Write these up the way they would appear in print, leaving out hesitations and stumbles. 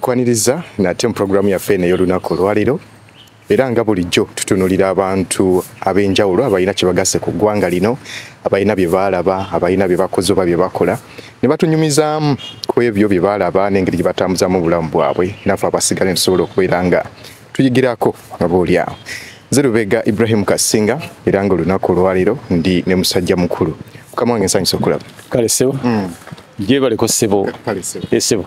Tukwaniriza nate mu programu yaffe eno ey'olunaku olwaleero, era nga bulijjo tutunuulira abantu ab'enjawulo abalina kye bagasse ku ggwanga lino, abalina bye baalaba, abalina bye bakoze oba bye bakola, ne batunyumizaamu ku ebyo bye baalaba n'engeri gye batambuzaamu obulamu bwabwe, naffe abasigale ne tusobola okubeera nga tuyigirako oba oli awo. Nze Lubega Ibrahim Kasinga, era nga olunaku olwaleero ndi ne musajja mukulu. Mukama wange, nsanyusa okulaba. Kale ssebo, gyebaleko ssebo. Kale ssebo. Essebo.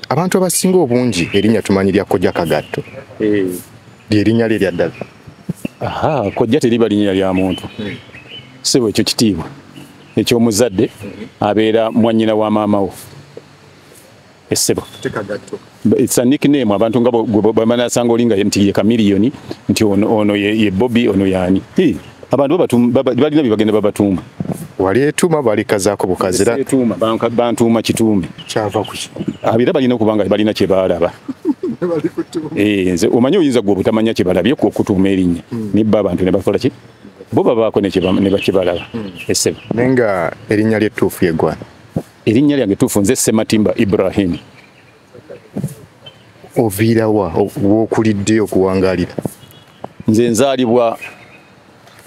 Abantu abasinga obungi erinnya tumanyi lya Kojja Kagatto, lyerinnya lye lya ddala? Aha, kojja teriba linnya lya muntu, ssebo. Ekyo kitiibwa eky'omuzadde, abeera mwannyina wa maama wo, essebo. Kagatto. It's a nickname. Abantu nga bwebanasanga oli nga nti ye Chameleone, nti ono ye Bobby, ono yaani. Abantu balina bye bagenda babatuuma. Wali etuuma balikazaako bukazi era? Etuuma bantuuma kituume. Kyava ku ki? Era balina okuba nga balina kye baalaba. Nze omanyi oyinza gwe obutamanya kye balabye okutuuma erinnya, nibba abantu ne bakola ki, bo babaako ne bakibalaba, essebo. Naye nga erinnya ly'ettuufu yeggwana? Erinnya lyange tuufu nze Sematimba Ibrahim. Oviirawa, w'okulidde, okuwangaalira? Nze nzaalibwa,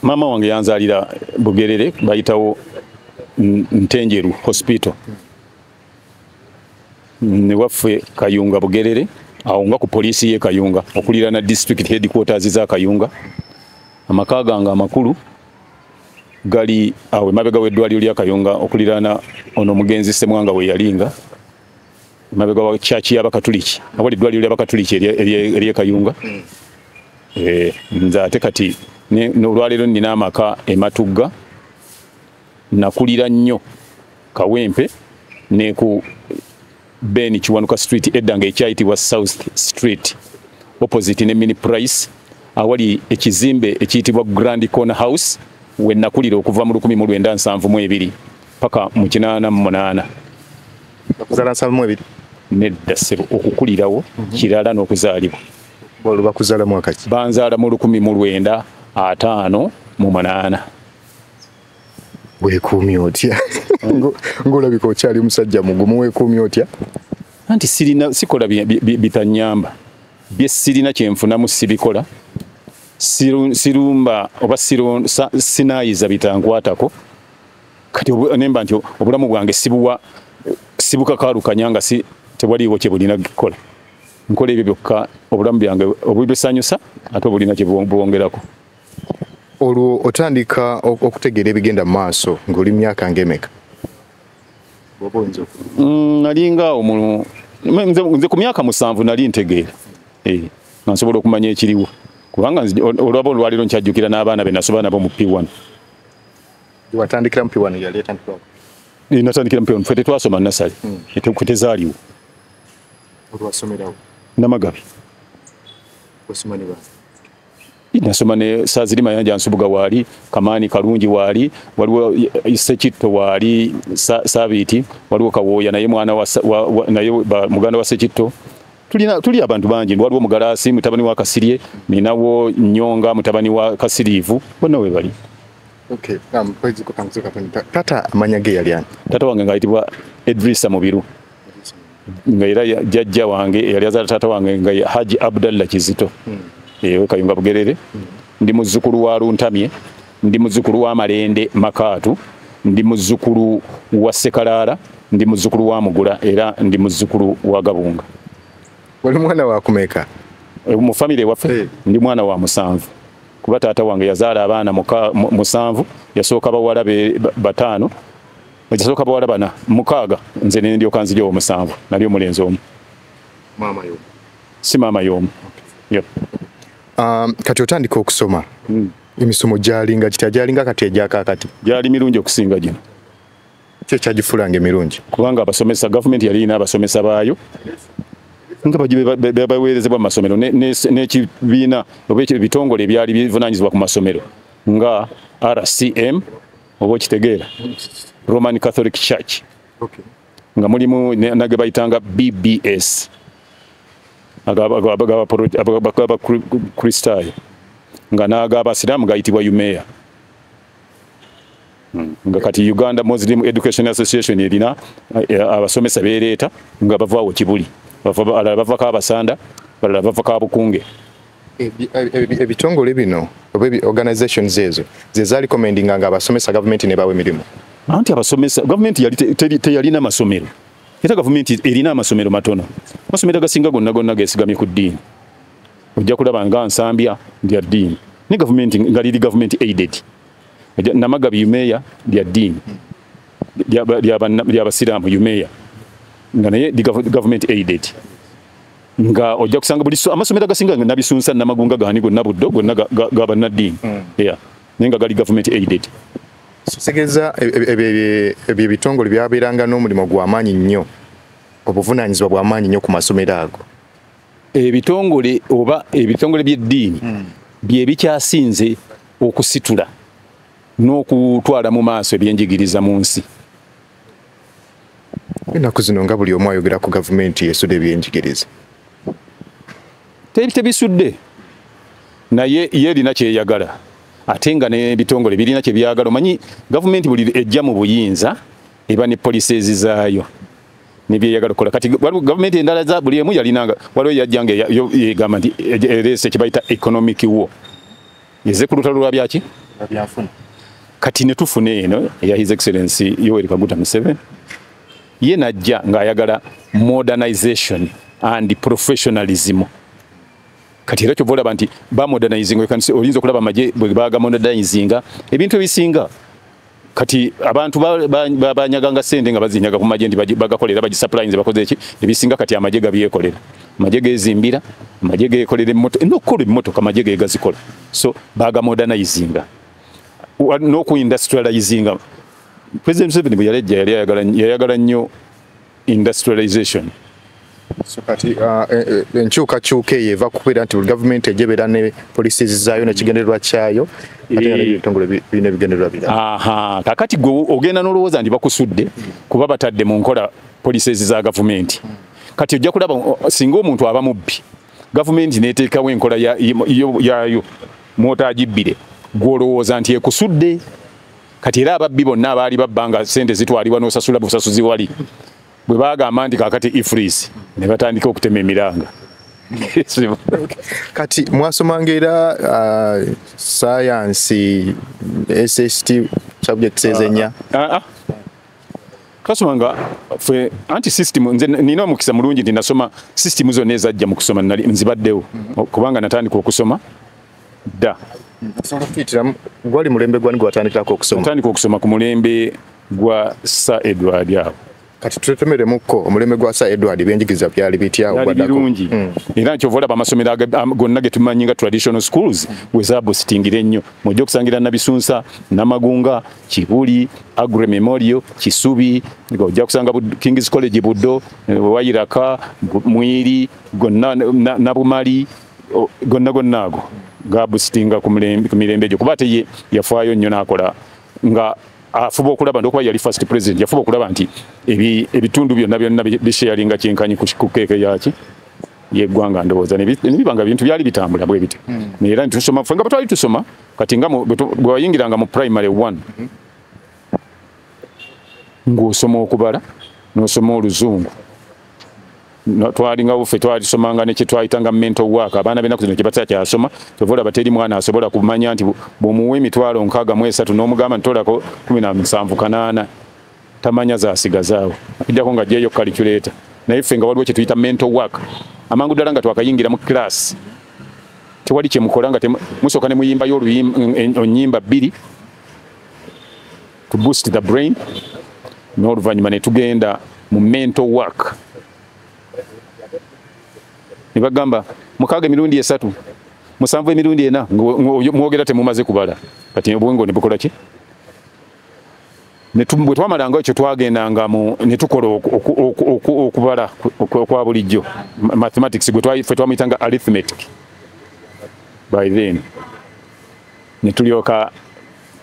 maama wange yanzaalira Bugerere, bayitawo Ntenjeru Hospital, newaffe Kayunga Bugerere, awo nga ku poliisi y'e Kayunga, okuliraana district headquarters za Kayunga. Amaka gange amakulu gali awo emabega w'eddwaliro lya Kayunga, okuliraana ono omugenzi Ssemwanga we yalinga, emabega wa church y'Abakatuliki, awali eddwaliro ly'Abakatuliki ery'e Kayunga. Nze ate kati n'olwaleero nnina amaka e Matugga. Nakulira nnyo Kawempe ne ku Ben Kiwanuka Street, edda nga ekyayitibwa South Street, opposite ne Mini Price, awali ekizimbe ekiyitibwa Grand Corner House, we nakulira okuva mu 1972 paka mu 88. Bakuzala 72? Nedda ssebo, okukulirawo kirala n'okuzaalibwa. Olwo bakuzala mwaka ki? Banzaala mu 1958. Weekuumye otya ng'olabika okyali musajja mugumu? Weekuumye otya? Anti sirina, sikola bitanyamba. Bye sirina kyenfunamu sibikola. Sirumba oba sinaayiza bitankwatako. Kati nemba nti obulamu bwange sibuwa, sibukakaalukanya nga si tewaliiwo kye bulina kukola. Nkola ebyo byokka obulamu byange obubisanyusa ate obulina kye bwongerako. Olwo otandika okutegeera ebigenda mu maaso ng'oli myaka ng'emeka? Nalinga awo nze ku myaka 7 nali ntegeera. Nga nsobola okumanya ekiriwo, kubanga olwaba olwaliro nkyajjukira n'abaana be nasoma nabo mu P1. Watandikira mu P1? Yali etandikira? Natandikira mu P1. Ffe tetwasoma nursery, tezaaliwo. Olwasomerawo? Namagabi. Osoma ne ba? Nasoma ne Saziri Mayanja Nsubuga waali, Kamani Kalungi waali, waliwo Sekitto waali, Sabiiti, waliwo Kawooya naye mwana wa naye muganda wa Sekitto. Tulina, tuli abantu bangi, waliwo Mugalasi mutabani wa Kasirye, ninawo Nyonga mutabani wa Kasiriivu, bonna we bali. Okay, tata amanya ge yali ani? Tata wange ng'ayitibwa Edrisa Mubiru, nga era jjajja wange eyali azaala taata wange nga ye Haji Abdallah Kizito. Ewe Kayunga Bugerere. Ndi muzzukulu wa Luntamye, ndi muzzukulu wa Malende Makaatu, ndi muzzukulu wa Sekalaala, ndi muzzukulu wa Mugula, era ndi muzzukulu wa Gabunga. Wali mwana wa kumeka? Mu famire waffe ndi mwana wa musanvu, kuba taata wange yazaala abaana 7. Yasooka bawala bataano, yasooka bawala bana, mukaaga, nze ne ndyoka nzija omusanvu, nali omulenzi omu. Maama y'omu? Si maama y'omu. Yep. Kati otandika okusoma, emisomo gyalinga kitya? Gyalinga kati egyakaakati? Gyali mirungi okusinga gino. Ki ekyagifulanga emirungi? Kubanga abasomesa, gavumenti yali erina abasomesa baayo nga baweerezebwa mu masomero n'ekibiina oba ebitongole ebyali bivunaanyizibwa ku masomero nga RCM, oba okitegeera, Roman Catholic Church, nga mulimu nage bayitanga BBS, ag'Abakristaayo, nga n'ag'Abasiraamu gayitibwa UMEA. Nga kati Uganda Muslim Education Association erina abasomesa beereeta nga bavaawo Kibuli. Abalala bava Kabasanda, balala bava Kabukunge. Ebitongole bino oba organizations ezo ze zaali recommendinga nga abasomesa gavumenti ne bawa emirimu? Anti abasomesa gavumenti yali teyalina masomero. Era gavumenti erina amasomero matono. Amasomero agasinga gonna gonna geesigamye ku ddiini. Ojja kulaba nga Nsambya lya ddiini, ne gavumenti nga liri government aided. Namagabi UMEA lya ddiini, lyabasiraamu UMEA nga naye government aided. Nga ojja kusanga buli amasomero agasinga nga Nabisunsa, Namagunga, gani gonna Buddo gonna ga bannaddiini. Yeah, naye nga gali government aided. Kitegeeza ebyo ebitongole byabeeranga n'omulimu gw'amaanyi nnyo, obuvunaanyizibwa bw'amaanyi nnyo ku masomero ago. Ebitongole oba ebitongole by'eddiini bye bikyasinze okusitula n'okutwala mu maaso ebyenjigiriza mu nsi. Ennaku zino nga buli omu ayogera ku gavumenti esudde ebyenjigiriza. Tebisudde, naye ye erina kyeyagala, ate nga n'ebitongole birina kye byagala. Omanyi gavumenti buli ejja mu buyinza eba ne policies zaayo nebyeyagala okukola. Kati waliwo gavumenti endala za buli emu yalinanga, waliwo yajjanga egamba nti ereese kye bayita economic war, eze ku lutalo lwa byaki Kati ne tufuna eno eya His Excellency Yoweri Kaguta Museveni, ye najja ng'ayagala modernization and professionalism. Kati era kyova olaba nti bamodernizinga, oyinza okulaba amagye bwe bagamodernizinga ebintu ebisinga. Kati abantu banyaganga ssente nga bazinyaga ku magye nti bagakolera, bagisupplyinze, bakoze eki ebisinga. Kati amagye gabyekolera, amagye gezimbira, amagye gekolera emmotoka, n'okukola emmotoka amagye ge gazikola. So bagamodernizinga n'okuindustrializinga. President Museveni bwe yalejja yali yayagala nnyo industrialization. So kati enkyukakyuka eyo eva kubeera nti buli gavumenti ejebeera ne policies zaayo n'ekigendererwa kyayo, ate nga n'ebitongole birina ebigendererwa birala. Aha, kakati gwe ogenda n'olowooza nti bakusudde kuba batadde mu nkola policies za gavumenti. Kati ojja kulaba singa omuntu aba mubbi, gavumenti n'eteekawo enkola yaayo mw'otaagibbire, gw'olowooza nti ekusudde. Kati era ababbi bonna abaali babba nga ssente zitwalibwa n'osasula busasuzi wali, bwe bagamba nti kaakati EFRIS, ne batandika okutema emiranga. Kati mwasomanga era science, SST subjects ezenya? Twasomanga ffe anti system, nze nina omukisa mulungi nti nasoma system zonna ezajja mu kusoma nali nzibaddewo, kubanga natandika okusoma dda. Gwali mulembe gwani gwatandikirako okusoma? Natandika okusoma ku mulembe gwa Sir Edward awo. Kati tutemeremukko omulembe gwa Sir Edward, ebyenjigiriza byali bitya? Byali birungi. Era kyova olaba amasomero gonna ge tumanyi nga traditional schools we zaabositingira ennyo. Mujja okusangira Nabisunsa, Namagunga, Kibuli, Agre Memorial, Kisubi, ojja kusanga King's College Buddo, Wairaka, Mwiri, gonna Nabumali, gonna gonna ago gabusitinga ku mirembe egyo, kuba ate ye yafaayo nnyo n'akola nga afuba okulaba nti okuba yali first president, yafuba okulaba nti ebitundu byonna byonna bisharinga kyenkanyi ku keeke yaki yeggwanga. Ndowooza ne biba nga bintu byali bitambula bwe bityo. Era nti tusoma ffe nga bwe twali tusoma, kati nga bwe wayingiranga mu primary 1 ng'osoma okubala n'osoma oluzungu. Twalinga ffe twalisomanga ne kye twayitanga mental work. Abaana b'ennaku zino kye batakyasoma, kyova olaba teri mwana asobola kumanya nti bw'omuwa 63,000 n'omugamba nti toolako 17,800, tamanya zaasigazaawo okuggyako ng'aggyeyo calculator. Naye ffe nga waliwo kye tuyita mental work. Amangu ddala nga twakayingira mu class, tewali kye mukola nga musooka ne muyimbayo ennyimba 2 to boost the brain, n'oluvannyuma ne tugenda mu mental work. Ne bagamba 6 emirundi 3, 7 emirundi 4, mwogera temumaze kubala. Kati obwongo ne bukola ki? Bwe twamalanga ekyo twagendanga ne tukola okubala okwa bulijjo, mathematics gwe ffe twamuyitanga arithmetic by then. Ne tulyoka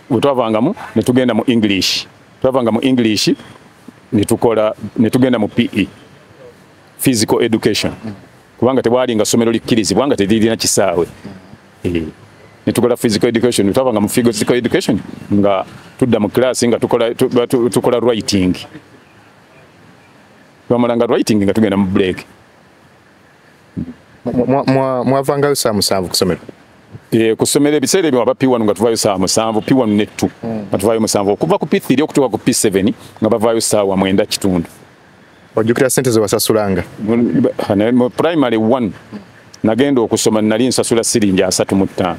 bwe twavangamu ne tugenda mu English. Twavanga mu English ne tukola ne tugenda mu PE, physical education, kubanga tewali nga ssomero likkirizibwa nga teririna kisaawe. Ne tukola physical education. Twavanga mu physical education nga tudda mu class nga tukola writing. Twamalanga writing nga tugenda mu break. Mwavangayo saa 7 kusomero? Kusomero ebiseera ebyo aba P1 nga tuvaayo saa 7, P1 ne 2 nga tuvaayo 7, okuva ku P3 okutuuka ku P7 nga bavaayo saawa 9:15. Ojjukira ssente ze wasasulanga? Mu primary 1 nagenda okusoma nali nsasula siringi 35,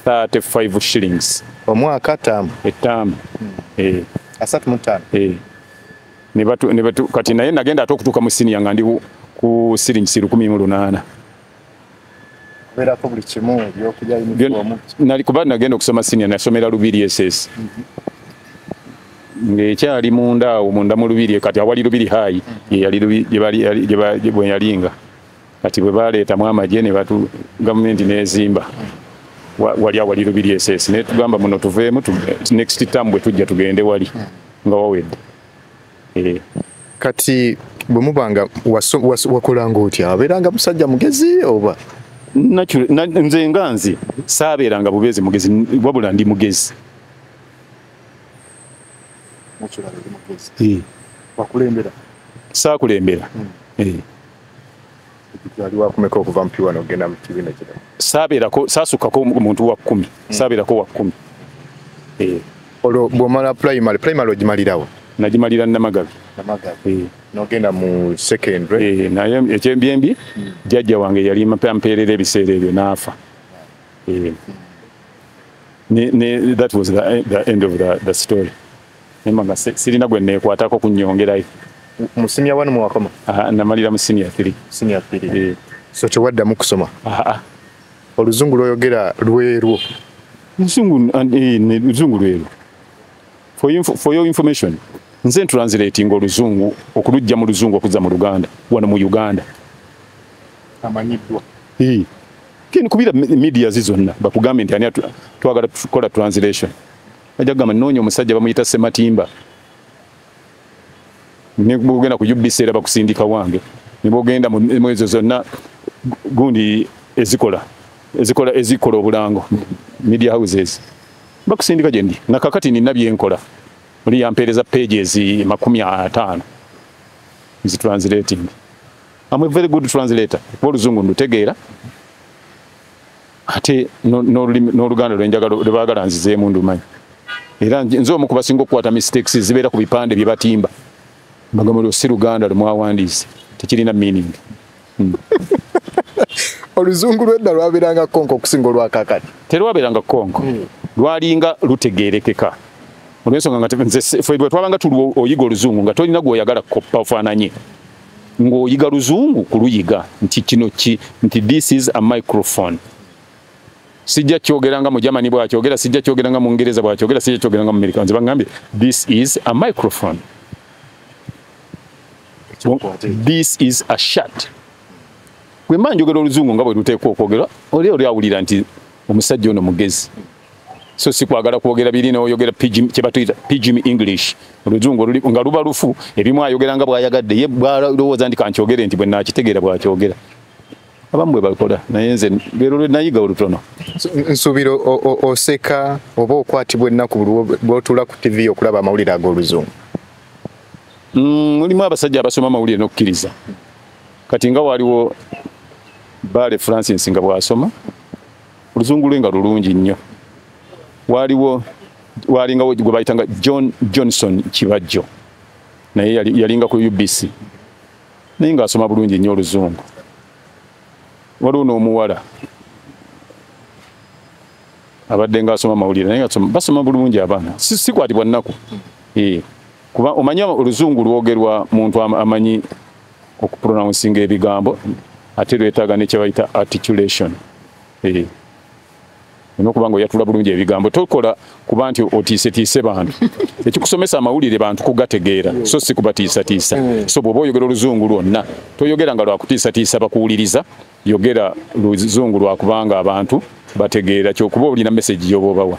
35 shillings. Omwaka ttaano? Etaano. 35. Ne batu kati naye nagenda ate okutuuka mu siniya nga ndi ku siringi 18. Kubeerako buli kimu ebyokulya, uniform. Nali kuba nagenda okusoma siniya nasomera Lubiri SS. Ng'ekyali munda awo munda mu Lubiri, kati awali Lubiri High ye yali Lubiri gye bwe yalinga. Kati bwe baleetamu amagye ne batu gavumenti n'ezimba wali awali Lubiri SS ne tugamba muno tuveemu, next term bwe tujja tugende wali nga wawedde. Kati bwe mubanga wakolanga otya? Abeeranga musajja mugezi oba? Nze nga nze saabeeranga bubeezi mugezi, wabula ndi mugezi. Wakulembera? Saakulembera. Wali wakumeka okuva mu P1 ogenda mu kibiina ekirala? Saabeerako, saasukkako omuntu wa 10, saabeerako wa 10. Olwo bw'omala primary, primary ogimalirawo? Nagimalira Namagabi. Namagabi. N'ogenda mu secondary? Naye ekyembyembi jjajja wange yali ampeerera ebiseera ebyo n'afa. That was the end of the story. Nemba nga sirina gwe neekwatako kunnyongerayo. Mu senior 1 mwakoma? Namalira mu senior 3. Senior 3. So tewaddamu kusoma? Oluzungu lw'oyogera lwerwo? Oluzungu lwerwo. For your information, nze translating oluzungu okulujja mu luzungu okuzza mu Luganda wano mu Uganda. Amanyiddwa. Kini kubira media zonna bakugambe nti ani twagala tukola translation. Ajja kugamba nnoonya omusajja bamuyita Sematimba. Ne bw'ogenda ku UBC era bakusindika wange. Ne bw'ogenda mu ezo zonna gundi ezikola obulango media houses bakusindika gye ndi. Na kakati nina bye nkola. Oli yampeereza pages 50 nzi translating. I'm a very good translator. Kuba oluzungu ndutegeera ate n'Oluganda lwe baagala nzizeemu ndumanyi. Era nze omu ku basinga okukwata mistakes zibeera ku bipande bye batimba. Mbagamba olwo si Luganda lwe mwawandiise, tekirina meaning. Oluzungu lw'edda lwabeeranga konko okusinga olwakaakati? Terwabeeranga konko. Lwalinga lutegeerekeka. Olw'ensonga nga nze ffe bwe twabanga tuli oyiga oluzungu nga tolina gw'oyagala kukoppa ofaananye. Ng'oyiga luzungu kuluyiga nti kino ki, nti this is a microphone. Sijja kyogera nga mu Germany bw'akyogera, sijja kyogera nga mu Ngereza bw'akyogera, sijja kyogera nga mu Amerika. Nze bangambye this is a microphone. This is a shirt. Bwe mba njogera oluzungu nga bwe luteekwa okwogera, oli awulira nti omusajja ono mugezi. So si kwagala kwogera biri n'oyogera kye batuyita pidgin English. Oluzungu nga luba lufu, ebimu ayogera nga bw'ayagadde, ye bw'alowooza nti kankyogere nti bwe naakitegeera bw'akyogera. Abamu bwe bakola, naye nze lwero lwe nayiga olutono. Nsuubira oseka oba okwatibwa ennaku bw'otuula ku TV okulaba amawulire ag'oluzungu? Mulimu abasajja abasoma amawulire n'okukkiriza. Kati nga waliwo Bale Francis nga bw'asoma, oluzungu lwe nga lulungi nnyo. Waliwo walinga gwe bayitanga John Johnson Kibajjo, naye yalinga ku UBC, naye ng'asoma bulungi nnyo oluzungu. Waliwo n'omuwala abadde ng'asoma amawulire, naye basoma bulungi abaana, sikwatibwa nnaku. Kuba omanyi oluzungu lwogerwa muntu amanyi okupronouncinga ebigambo, ate lwetaaga ne kye bayita articulation. Olina nga oyatula bulungi ebigambo, tokola kuba nti otiisetiise bantu. Ekikusomesa amawulire bantu kugategeera, so si kubatiisatiisa. So bw'oba oyogera oluzungu lwonna, toyogera nga lwakutiisatiisa bakuwuliriza, yogera luzungu lwakubanga abantu bategeera kyokuba olina message gy'oba obawa.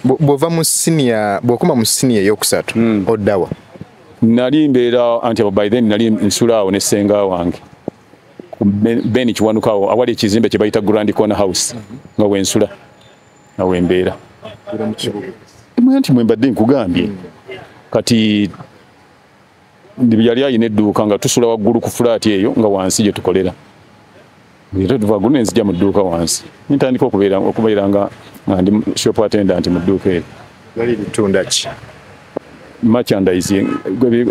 Bw'ova mu senior, bw'okoma mu senior ey'okusatu, oddawa? Nali mbeera anti by then nali nsula awo ne ssenga wange. Ben Kiwanuka awo awali ekizimbe kye bayita Grand Corner House nga wensula nga wembeera. Nti mwe mbadde nkugambye. Kati yali ayina edduuka nga tusula waggulu ku fulaati eyo nga wansi gye tukolera. Era tuva waggulu ne nzija mu dduuka wansi, ntandika okubeera nga ndi shop attendant mu dduuka eryo. Lali litunda ki? Merchandise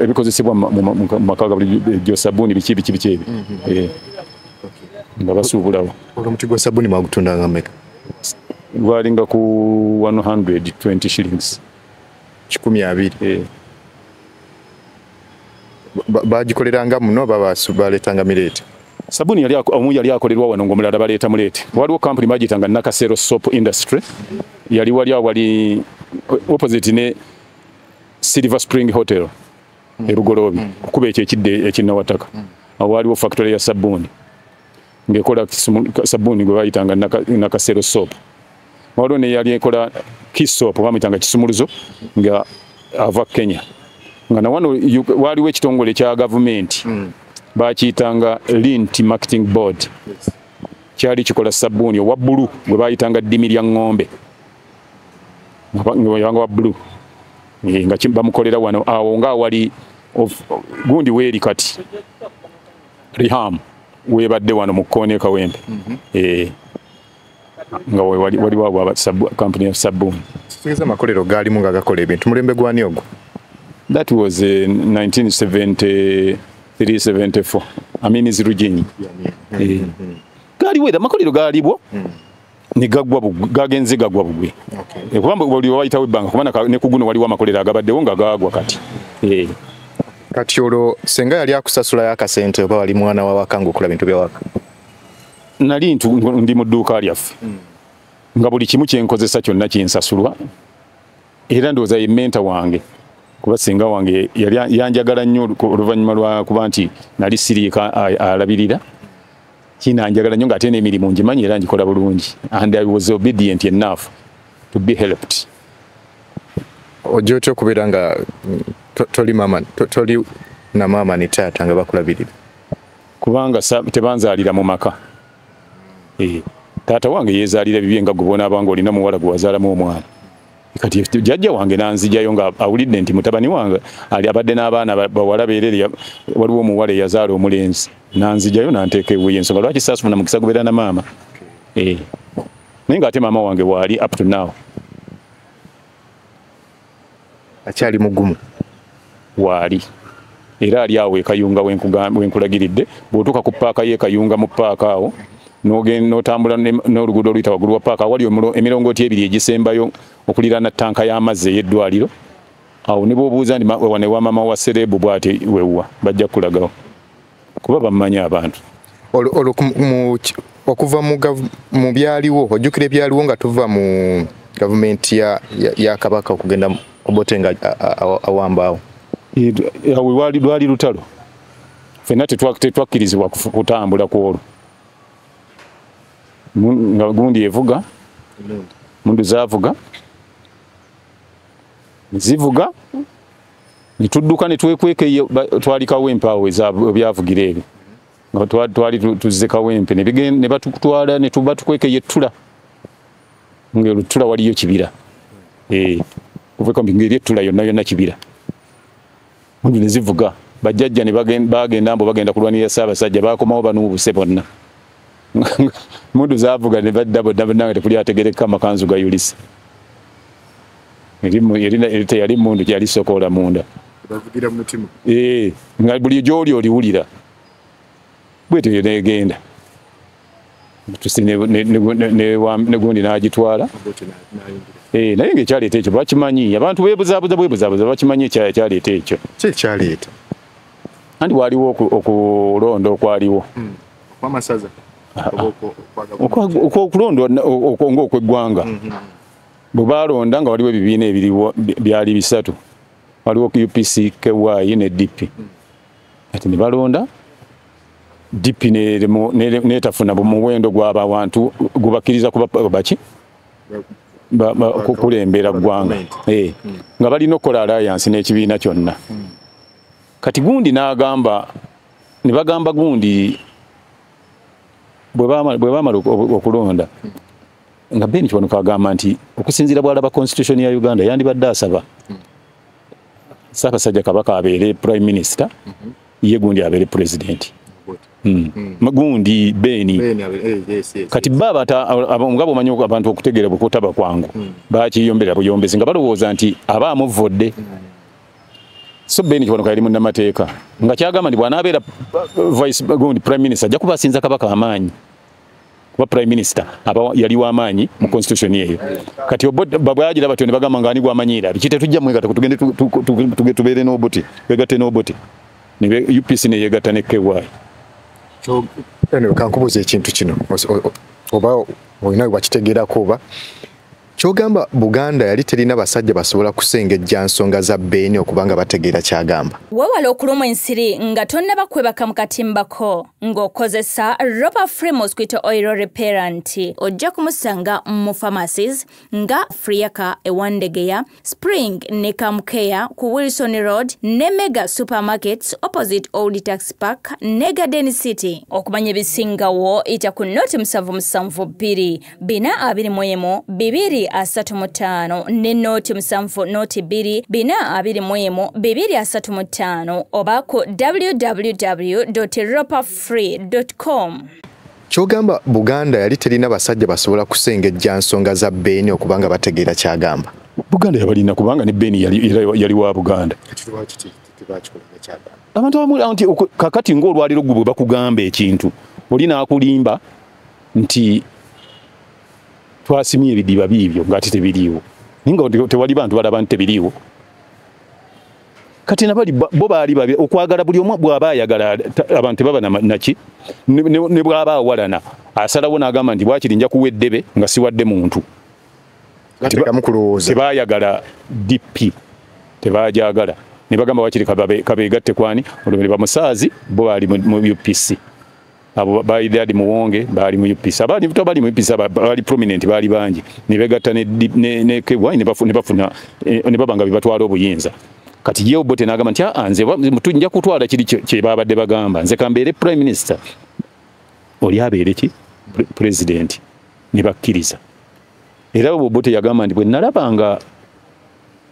ebikozesebwa mu maka ga bulijjo, sabbuuni, biki biki biki ebyo, nga basuubulawo. Olwo omuti gwa sabbuuni mwagutundanga mmeka? Gwalinga ku 120 shillings. 120. Bagikoleranga muno oba baleetanga mireete? Sabbuuni yali omu yali akolerwa wano, ng'omulala baleeta muleete. Waliwo kampuni bagiyitanga Nakasero Soap Industry, yali wali awo wali opposite ne Silver Spring Hotel e Bugoloobi, kukuba ekyo ekidde ekinnawataka. Awo waliwo factory ya sabbuuni ng'ekola sabbuuni gwe bayitanga Nakasero Soap. Waliwo neyali ekola Kiss Soap, bamuyitanga Kisumuluzo, nga ava Kenya. Nga nawano waliwo ekitongole kya gavumenti bakiyitanga Lint Marketing Board, kyali kikola sabbuuni owa bbulu gwe bayitanga ddimi lya ŋŋombe, nga wa bbulu, nga bamukolera wano awo nga wali gundi weeri kati Riham webadde wano mu kkoona e Kawempe, nga waliwo awo kampuni ya sabbuuni. Kitegeeza amakolero gaalimu nga gakola ebintu. Mulembe gwani ogwo? That was 1973 74, Amini Rujinyi. Gaaliwo era amakolero gaaliwo ne gagwa gagenze gagwa bugwe. Kubanga buli wayitawo ebbanga, kuba ne ku guno waliwo amakolero agabaddewo nga gagwa kati. Kati olwo senga yali akusasulayo akasente oba wali mwana wa waka ng'okola bintu byawaka? Nali ndi mu dduuka lyaffe nga buli kimu kyenkozesa kyonna kinsasulwa, era ndowooza ye mentor wange, kuba senga wange yali yanjagala nnyo oluvannyuma lwa kuba nti nali siriika alabirira, kinanjagala nnyo ng'ate n'emirimu ngimanyi era ngikola bulungi, and I was obedient enough to be helped. Ojja otya okubeera nga toli maama, toli na maama ne taata nga bakulabirira? Kubanga tebanzaalira mu maka. Taata wange yeezaalira bibye nga gwe bw'onaaba olina muwala gwe wazaalamu omwana. Kati jjajja wange n'anzijayo nga awulidde nti mutabani wange ali abadde n'abaana bawala beerere, waliwo omuwala eyazaala omulenzi, n'anzijayo n'anteeka ewuwe. Ensonga lwaki saasufuna mukisa gubeera na maama. Naye ng'ate maama wange waali up to now. Akyali mugumu? Waali. Era ali awo e Kayunga wenkulagiridde, bw'otuuka ku paaka y'e Kayunga mu paaka awo, n'otambula n'oluguudo oluyita waggulu wa paaka, awali emirongooti ebiri egisembayo okuliraana ttanka y'amazzi ey'eddwaliro, awo ne bw'obuuza nti wano ewa maama wa Serebu bw'ati wewwa, bajja kukulagawo kuba bamumanyi abantu. Olwo okuva mu byaliwo, ojjukira ebyaliwo nga tuva mu gavumenti ya Kabaka okugenda Obote nga awambaawo? Awo lwali lutalo, ffenna tetwakkirizibwa kutambula ku olwo. Nga gundi evuga, mundu zaavuga, zivuga, ne tudduka ne twekweka eyo, twali Kawempe awo ebyavugira ebyo. Nga twali tuzze Kawempe, ne batutwala ne tuba tukweka eyo ettula. Nga ettula waliyo kibira. Kuva ngeri ettula yonna yonna kibira. Mundu ne zivuga, bajjajja ne bagenda mbu bagenda kulwanirira Ssaabasajja, baakomawo banuubuse bonna. Mundu zaavuga ne badda bonna bonna nga tekuli ategereka, amakanzu gayulise. Eri teyali mundu, yali sokoola munda. Bavugira mu mutima. Nga buli gy'oli oliwulira. Bwetyo negenda. Tusi ne gundi n'agitwala. Naye ng'ekyaleeta ekyo bakimanyi, abantu beebuzaabuza bwebuzaabuza bakimanyi ekyaleeta ekyo. Ki ekyaleeta? Anti waliwo okulonda okwaliwo. Okw'amasaza? Okulonda ng'okw'eggwanga. Bwe baalonda nga waliwo ebibiina ebiriwo byali bisatu. Waliwo UPC, KY ne DP. Kati ne balonda DP n'etafuna muwendo gw'abantu gubakkiriza kuba baki? Kukulembera ggwanga. Nga balina okukola alliance n'ekibiina kyonna. Kati gundi n'agamba, ne bagamba gundi bwe baamala okulonda, nga Ben Kiwanuka agamba nti okusinziira bw'alaba constitution ya Uganda yandibadde asaba Ssaabasajja Kabaka abeere prime minister, ye gundi abeere president. Magundi Beni. Kati baba ngabo manyi abantu okutegeera bukotaba kwangu. Bakiyombera buyombezi nga balowooza nti aba amuvodde. So Beni Kiwanuka yali munnamateeka nga kyagamba nti bw'anaabeera vice gundi prime minister ajja kuba asinza Kabaka amaanyi. Kuba prime minister aba yali w'amaanyi mu constitution eyo. Kati bwagira batyo ne bagamba nga ani gw'amanyiira biki tetujja mwegatta tugende tubeere n'Obote, twegatte n'Obote. Ne UPC ne yeegatta ne KY. So anyway, kankubuuza ekintu kino oba olina wakitegeerako oba kyogamba Buganda yali terina basajja basobola kusengejja nsonga za Beni okubanga bategeera kyagamba. Weewala okulumwa ensiri nga tonnaba kwebaka mu katimbako ng'okozesa Ropa Free Mosquito Oil Repellent. Ojja kumusanga mu pharmacies nga Friaka e Wandegeya, Spring ne Kamkeya ku Wilson Road ne Mega Supermarkets opposite Old Tax Park ne Garden City. Okumanya ebisingawo ita ku 072 421 235 ne 072 421 235 oba ku www.ropafree.com. Kyogamba Buganda yali terina basajja basobola kusengejja nsonga za Beni okubanga bategeera kyagamba. Buganda yabalina kubanga ne Beni yali wa Buganda. Abantu abamu nti kakati ng'olwaliro gwe bakugamba ekintu oli n'akulimba nti twasimye ebidiba biibyo ng'ate tebiriiwo, naye nga tewali bantu balaba nti tebiriiwo. Kati nabali bo baali babi okwagala buli omu bw'aba ayagala abantu tebaba naki ne bw'aba awalana asalawo n'agamba nti bwakiri nja kuwa eddebe nga siwadde muntu. Tebaayagala DP, tebaajagala ne bagamba wakiri kabeegatte kwani olwo ne bamusaazi bo baali mu UPC. Abo baali Dadi Muwonge baali mu UPC, abali bali mu UPC baali prominent baali bangi ne begatta ne KY ne bafuna ne babanga bibatwala obuyinza. Kati ye Obote n'agamba nti nze nja kutwala kiri kye babadde bagamba, nze kambeere prime minister oli abeere ki president, ne bakkiriza. Era Obote yagamba nti bwe nalabanga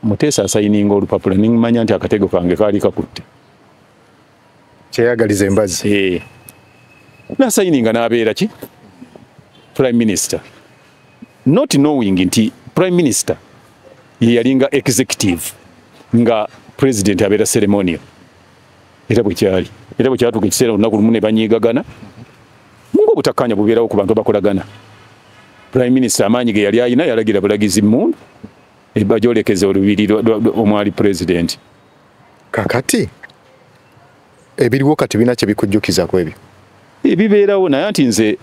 Muteesa asayininga olupapula ne mmanya nti akatego kange kaali kakutte. Kyeyagaliza embazi. N'asayininga n'abeera ki prime minister, not knowing nti prime minister ye yalinga executive nga president abeera ceremonial. Era bwe kyali, era bwe kyatuuka ekiseera olunaku lumu ne banyiigagana ng'obutakkaanya bubeerawo ku bantu abakolagana. Prime minister amaanyi ge yali alina yalagira bulagizi mmundu bajolekeza olubiri omwali president. Kakati ebiriwo kati bina kye bikujjukiza ku ebyo ebibeerawo, naye nti nze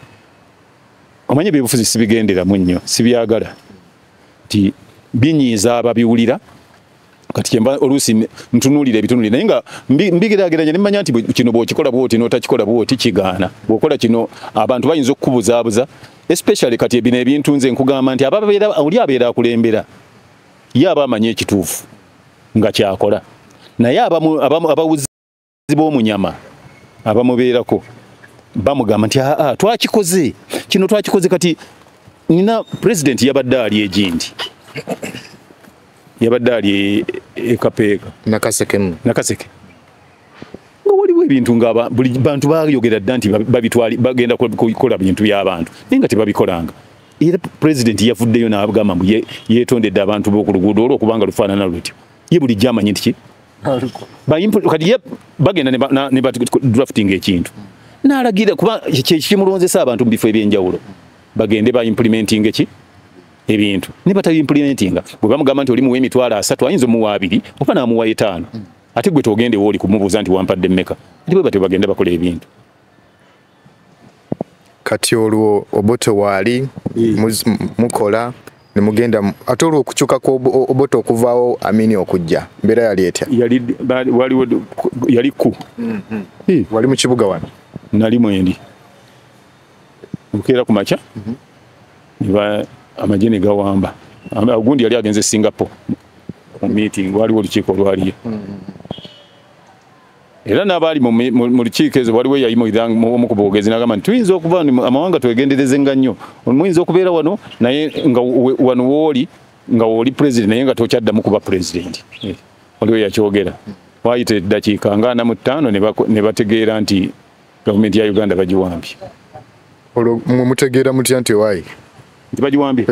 omanyi ebyobufuzi sibigenderamu nnyo, sibyagala nti binyiiza ababiwulira. Kati kyemba oluusi ntunuulira ebitunuulira naye nga mbigeraageranya ne mmanya nti kino bw'okikola bw'oti n'otakikola bw'oti kigaana, bw'okola kino abantu bayinza okukubuzaabuza, especially kati bino ebintu nze nkugamba nti ababeera oli abeera akulembera ye aba amanyi ekituufu nga kyakola, naye abawuzi b'omunyama abamubeerako bamugamba nti aa twakikoze kino twakikoze. Kati nina president yabadde ali egindi, yabadde ali e Kapeeka Nakaseke, nga waliwo ebintu nga buli bantu bayogera dda nti babitwali bagenda kukola bintu by'abantu naye nga tebabikolanga. Era president yavuddeyo n'agamba mbu yeetondedde abantu b'oku luguudo olwo okubanga lufaanana lutyo. Ye bulijjo amanyi nti ki kati ye bagenda ne badrafting ekintu n'alagira kuba kimulonzesa abantu mu bifo eby'enjawulo bagende ba implementing eki ebintu ne batabimplementinga. Bwe bamugamba nti oli muwa 30,000 ayinza omuwa 2 oba n'amuwa 5, ate gwe togende wooli kumubuuza nti wampadde mmeka, ate bwe batyo bagenda bakola ebintu. Kati olwo Obote waali mukola ne mugenda, ate olwo okukyuka ku Obote okuvaawo Amini okujja mbeera yali etya? Yali ku wali mu kibuga wano? Nali mwendi nkeera ku makya amagye ne gawamba. Ogundi yali agenze Singapore mu meeting, waliwo olukiiko olwaliyo. Era n'abaali mu lukiiko ezo waliwo eyalimu omu ku boogezi n'agamba nti tuyinza okuba amawanga twegendereze nga nnyo, muyinza okubeera wano naye nga wano wooli nga wooli president naye nga tokyaddamu kuba president. Waliwo yakyogera. Waayita eddakiika nga 45 ne bategeera nti Gavumenti ya Uganda bagiwambye. Olwo mutegeera mutya nti waayi? Nti bagiwambye.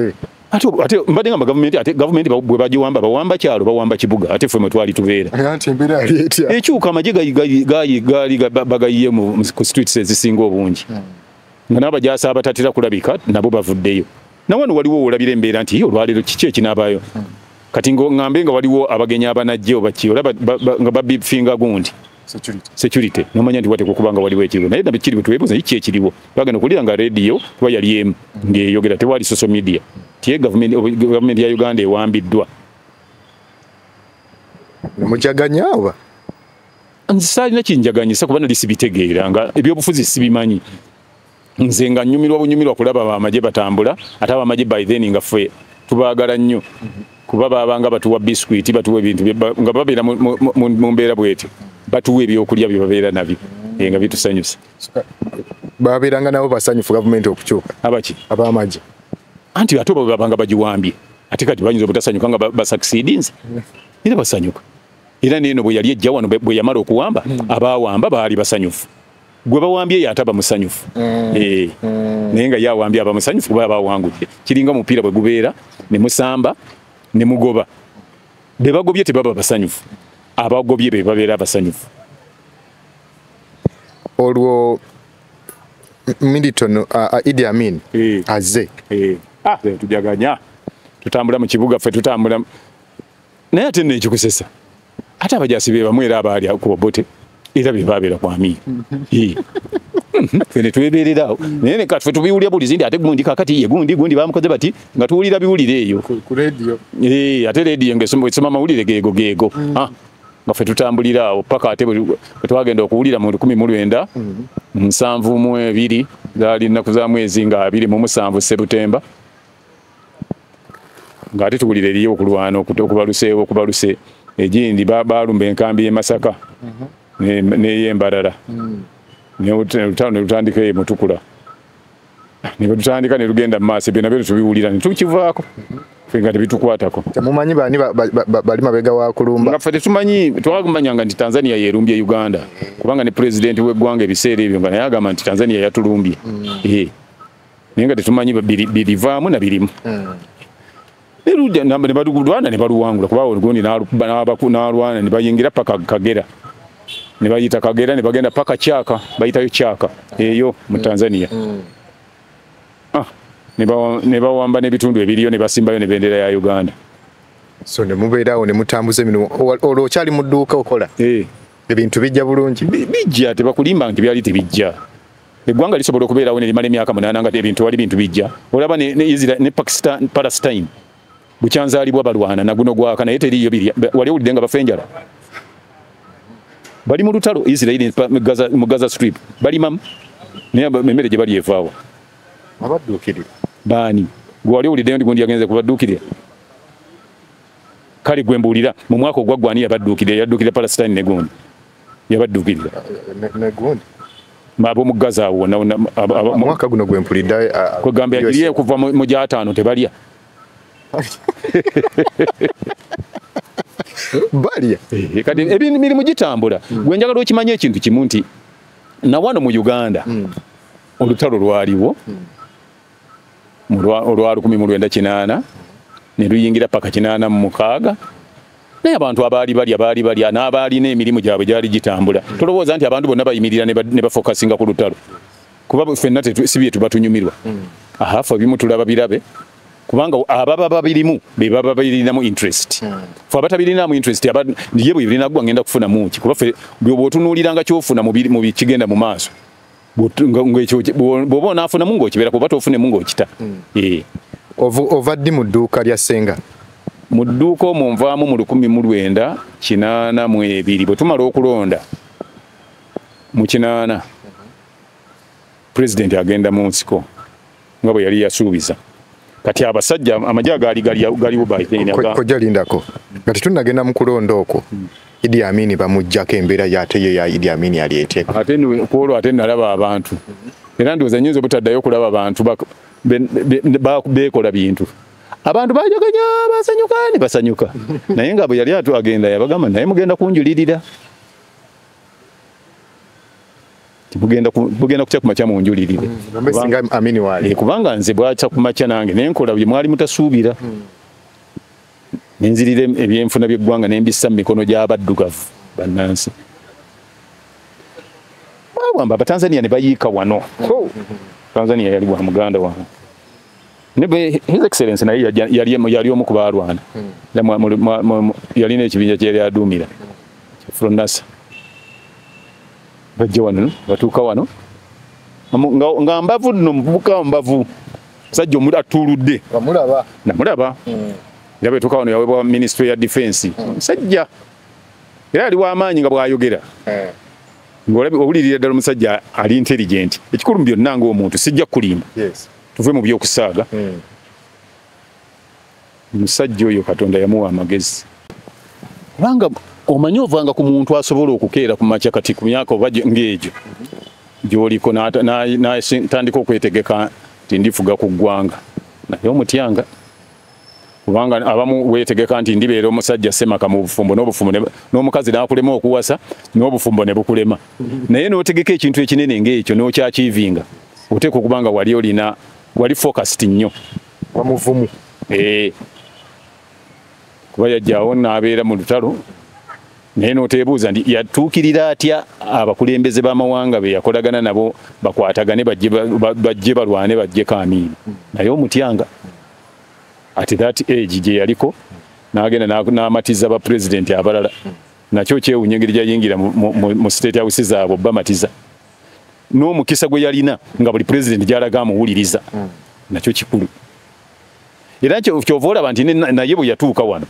Ate mbadde ngamba gavumenti, ate gavumenti bwe bagiwamba bawamba kyalo, bawamba kibuga, ate ffe mwe twali tubeera. Anti embeera yali etya? Ekyuka amagye gaali bagayiye ku streets ezisinga obungi. Nga n'abajaasi abatatera kulabika nabo bavuddeyo. Na wano waliwo olabira embeera nti olwaleero kiki ekinaabaayo. Kati ngambe nga waliwo abagenyi abanajje oba ki, olaba nga babifinga gundi. Security. Nomanya nti wateekwa okuba nga waliwo ekiriwo. Naye nabyo kiri bwe twebuuza kiki ekiriwo. Twagenda okuwulira nga rediyo kuba yali emu ng'eyogera, tewali social media. Tiye gavumenti ya Uganda ewambiddwa. Mujaganya oba? Nze saalina kinjaganyisa kuba nali sibitegeera nga ebyobufuzi sibimanyi. Nze nga nnyumirwa bunyumirwa kulaba abamagye batambula, ate abamagye by then nga ffe tubaagala nnyo. Kuba baabanga batuwa biscuit, batuwa ebintu nga babeera mu mbeera bw'etyo. Batuwa ebyokulya bye babeera nabyo nga bitusanyusa. Babeeranga nabo basanyufu gavumenti okukyuka. Abaki? Abamagye. Anti ate oba babanga bagiwambye. Ate kati bayinza obutasanyuka nga basucceedinze. Era basanyuka. Era n'eno bwe yali ejja wano bwe yamala okuwamba, abaawamba baali basanyufu. Gwe bawambye ye ate aba musanyufu. Naye nga ye awambye aba musanyufu kuba abawangudde. Kiringa omupiira bwe gubeera ne musamba ne mugoba. Be bagobye tebaba basanyufu. Abagobye be babeera abasanyufu. Olwo Milton Idi Amin azze. Tujaganya. Tutambula mu kibuga ffe tutambula. Naye ate nno ekikusesa. Ate abajaasi be bamu era abaali ku Obote era be babeera ku Amin. Ffe ne twebeerera awo. Naye ne kati ffe tubiwulira bulizi nti ate gundi kaakati ye gundi gundi bamukoze bati nga tuwulira biwulire eyo. Ku rediyo. Ate rediyo ng'esoma amawulire geego geego. Nga ffe tutambulira awo paka ate bwe twagenda okuwulira mu 1972 zaali nnaku za mwezi nga 27 Sebutemba. Ng'ate tuwulira eriyo okulwana okubaluseewo okubaluse egindi baalumba enkambi y'e Masaka n'ey'Embarara. Olutalo ne lutandika eyo Mutukula. Ne lutandika ne lugenda mu maaso, ebyo nabyo tubiwulira ne tukivaako. Ffe nga tebitukwatako. Temumanyi baani bali mabega wa kulumba? Nga ffe tetumanyi, twamanyanga nti Tanzania yeerumbye Uganda. Kubanga ne pulezidenti w'eggwanga ebiseera ebyo nga naye agamba nti Tanzania yatulumbye. Naye nga tetumanyi birivaamu na birimu. Ne balwana ne baluwangula kuba gundi n'alwana ne bayingira paka Kagera. Ne bayita Kagera ne bagenda paka Kyaka, bayitayo Kyaka eyo mu Tanzania. Ne bawamba n'ebitundu ebiriyo ne basimbayo ne bendera ya Uganda. So ne mubeerawo ne mutambuza emirimu. Olwo okyali mu dduuka okola? Ebintu bijja bulungi? Bijja, tebakulimba nti byali tebijja. Eggwanga lisobola okubeerawo ne limala emyaka 8 nga ebintu wali bintu bijja. Olaba ne Israel ne Pakistan, Palestine bukyanzaalibwa balwana na guno gwaka naye teriiyo birya. Wali owulidde nga bafa enjala? Bali mu lutalo Israel mu Gaza Strip balimamu naye emmere gye bali evaawo. Abadduukirira baani? Gwe wali owuliddeyo nti gundi yagenze kubadduukirira? Kale gwe mbuulira mu mwaka ogwaggwa ani yabadduukirira? Yadduukirira Palestine ne gundi yabadduukirira ne gundi ab'omu Gaza awo wonna. Omwaka guno gwe mpulidde kwegamba yagiriye okuva mu gy'ataano tebalya. Balya. Kati emirimu gitambula. Gwe njagala okimanye ekintu kimu nti na wano mu Uganda olutalo lwaliwo olwa 1980 ne luyingira paka 86. Naye abantu abaali balya baali balya n'abaalina emirimu gyabwe gyali gitambula. Tolowooza nti abantu bonna bayimirira ne bafokasinga ku lutalo. Kuba ffenna si bye tuba tunyumirwa. Ffe ebimu tulaba birabe. Kubanga ababa babirimu be baba babirinamu interest. Ffe abatabirinamu interest ye bwe birinaggwa ngenda kufuna muki. Kuba ffe bw'otunuuliranga ky'ofuna mu kigenda mu maaso. Bw'oba onaafunamu ng'okibeera kuba tofunemu ng'okita. Ova ddi mu dduuka lya Ssenga? Mu dduuka omwo nvaamu mu 1982 bwe tumala okulonda mu 80 pulezidenti agenda mu nsiko nga bwe yali yasuubiza. Kati abasajja amagye agaali galiwo by then. Kojja lindako. Kati tunnagenda mu kulonda okwo. Idi Amin bamuggyako embeera y'ate ye ya Idi Amin yali etya? Ate ku olwo ate nalaba abantu. Era ndowooza nnyinza obutaddayo okulaba abantu beekola bintu. Abantu bajaganya basanyuka ne basanyuka. Naye nga bwe yali agenda yabagamba naye mugenda kunjulirira. Bugenda kutya ku makya munjulirire. Kubanga nze bwakya ku makya nange ne nkola bye mwali mutasuubira. Nenzirire ebyenfuna by'eggwanga ne mbissa mu mikono gy'abaddugavu bannansi. Bawamba Abatanzania ne bayiika wano. Tanzania yali wa muganda wange. His Excellency naye yali omu ku baalwana. Yalina ekibinja kye yali aduumira. Fronasa. Bajja wano batuuka wano nga mbavu nno muvubuka mbavu musajja atuuludde. Namulaba. Era bwe wano yaweebwa Ministry ya Defense. Musajja era ali w'amaanyi nga bw'ayogera. Ng'owulirira ddala omusajja ali intelligent. Ekikulu mu byonna ng'omuntu sijja kukulimba. Tuve mu by'okusaaga. Omusajja oyo Katonda yamuwa amagezi. Kubanga omanyi ovanga ku muntu asobola okukeera ku makya kati ku myaka oba ng'egyo gy'oliko n'atandika okwetegeka nti ndifuga ku ggwanga. Naye omutyanga. Kubanga abamu weetegeka nti ndibeera omusajja ssemaka mu bufumbo n'obufumbo n'omukazi n'akulema okuwasa n'obufumbo ne bukulema. Naye n'otegeka ekintu ekinene ng'ekyo n'okyakiivinga oteekwa okuba nga wali olina wali focused nnyo. Wamuvumu. Kuba yajjawo n'abeera mu lutalo naye n'oteebuuza nti yatuukirira atya abakulembeze b'amawanga be yakolagana nabo bakwatagane bajje balwane bajjeko Amini. Naye omutyanga. At that age gye yaliko n'agenda n'amatiza ba president abalala. Nakyo kyewuunya engeri gy'ayingira mu state house zaabwe bamatiza. N'omukisa gwe yalina nga buli president gy'alaga amuwuliriza. Nakyo kikulu. Era kyova olaba nti naye bwe yatuuka wano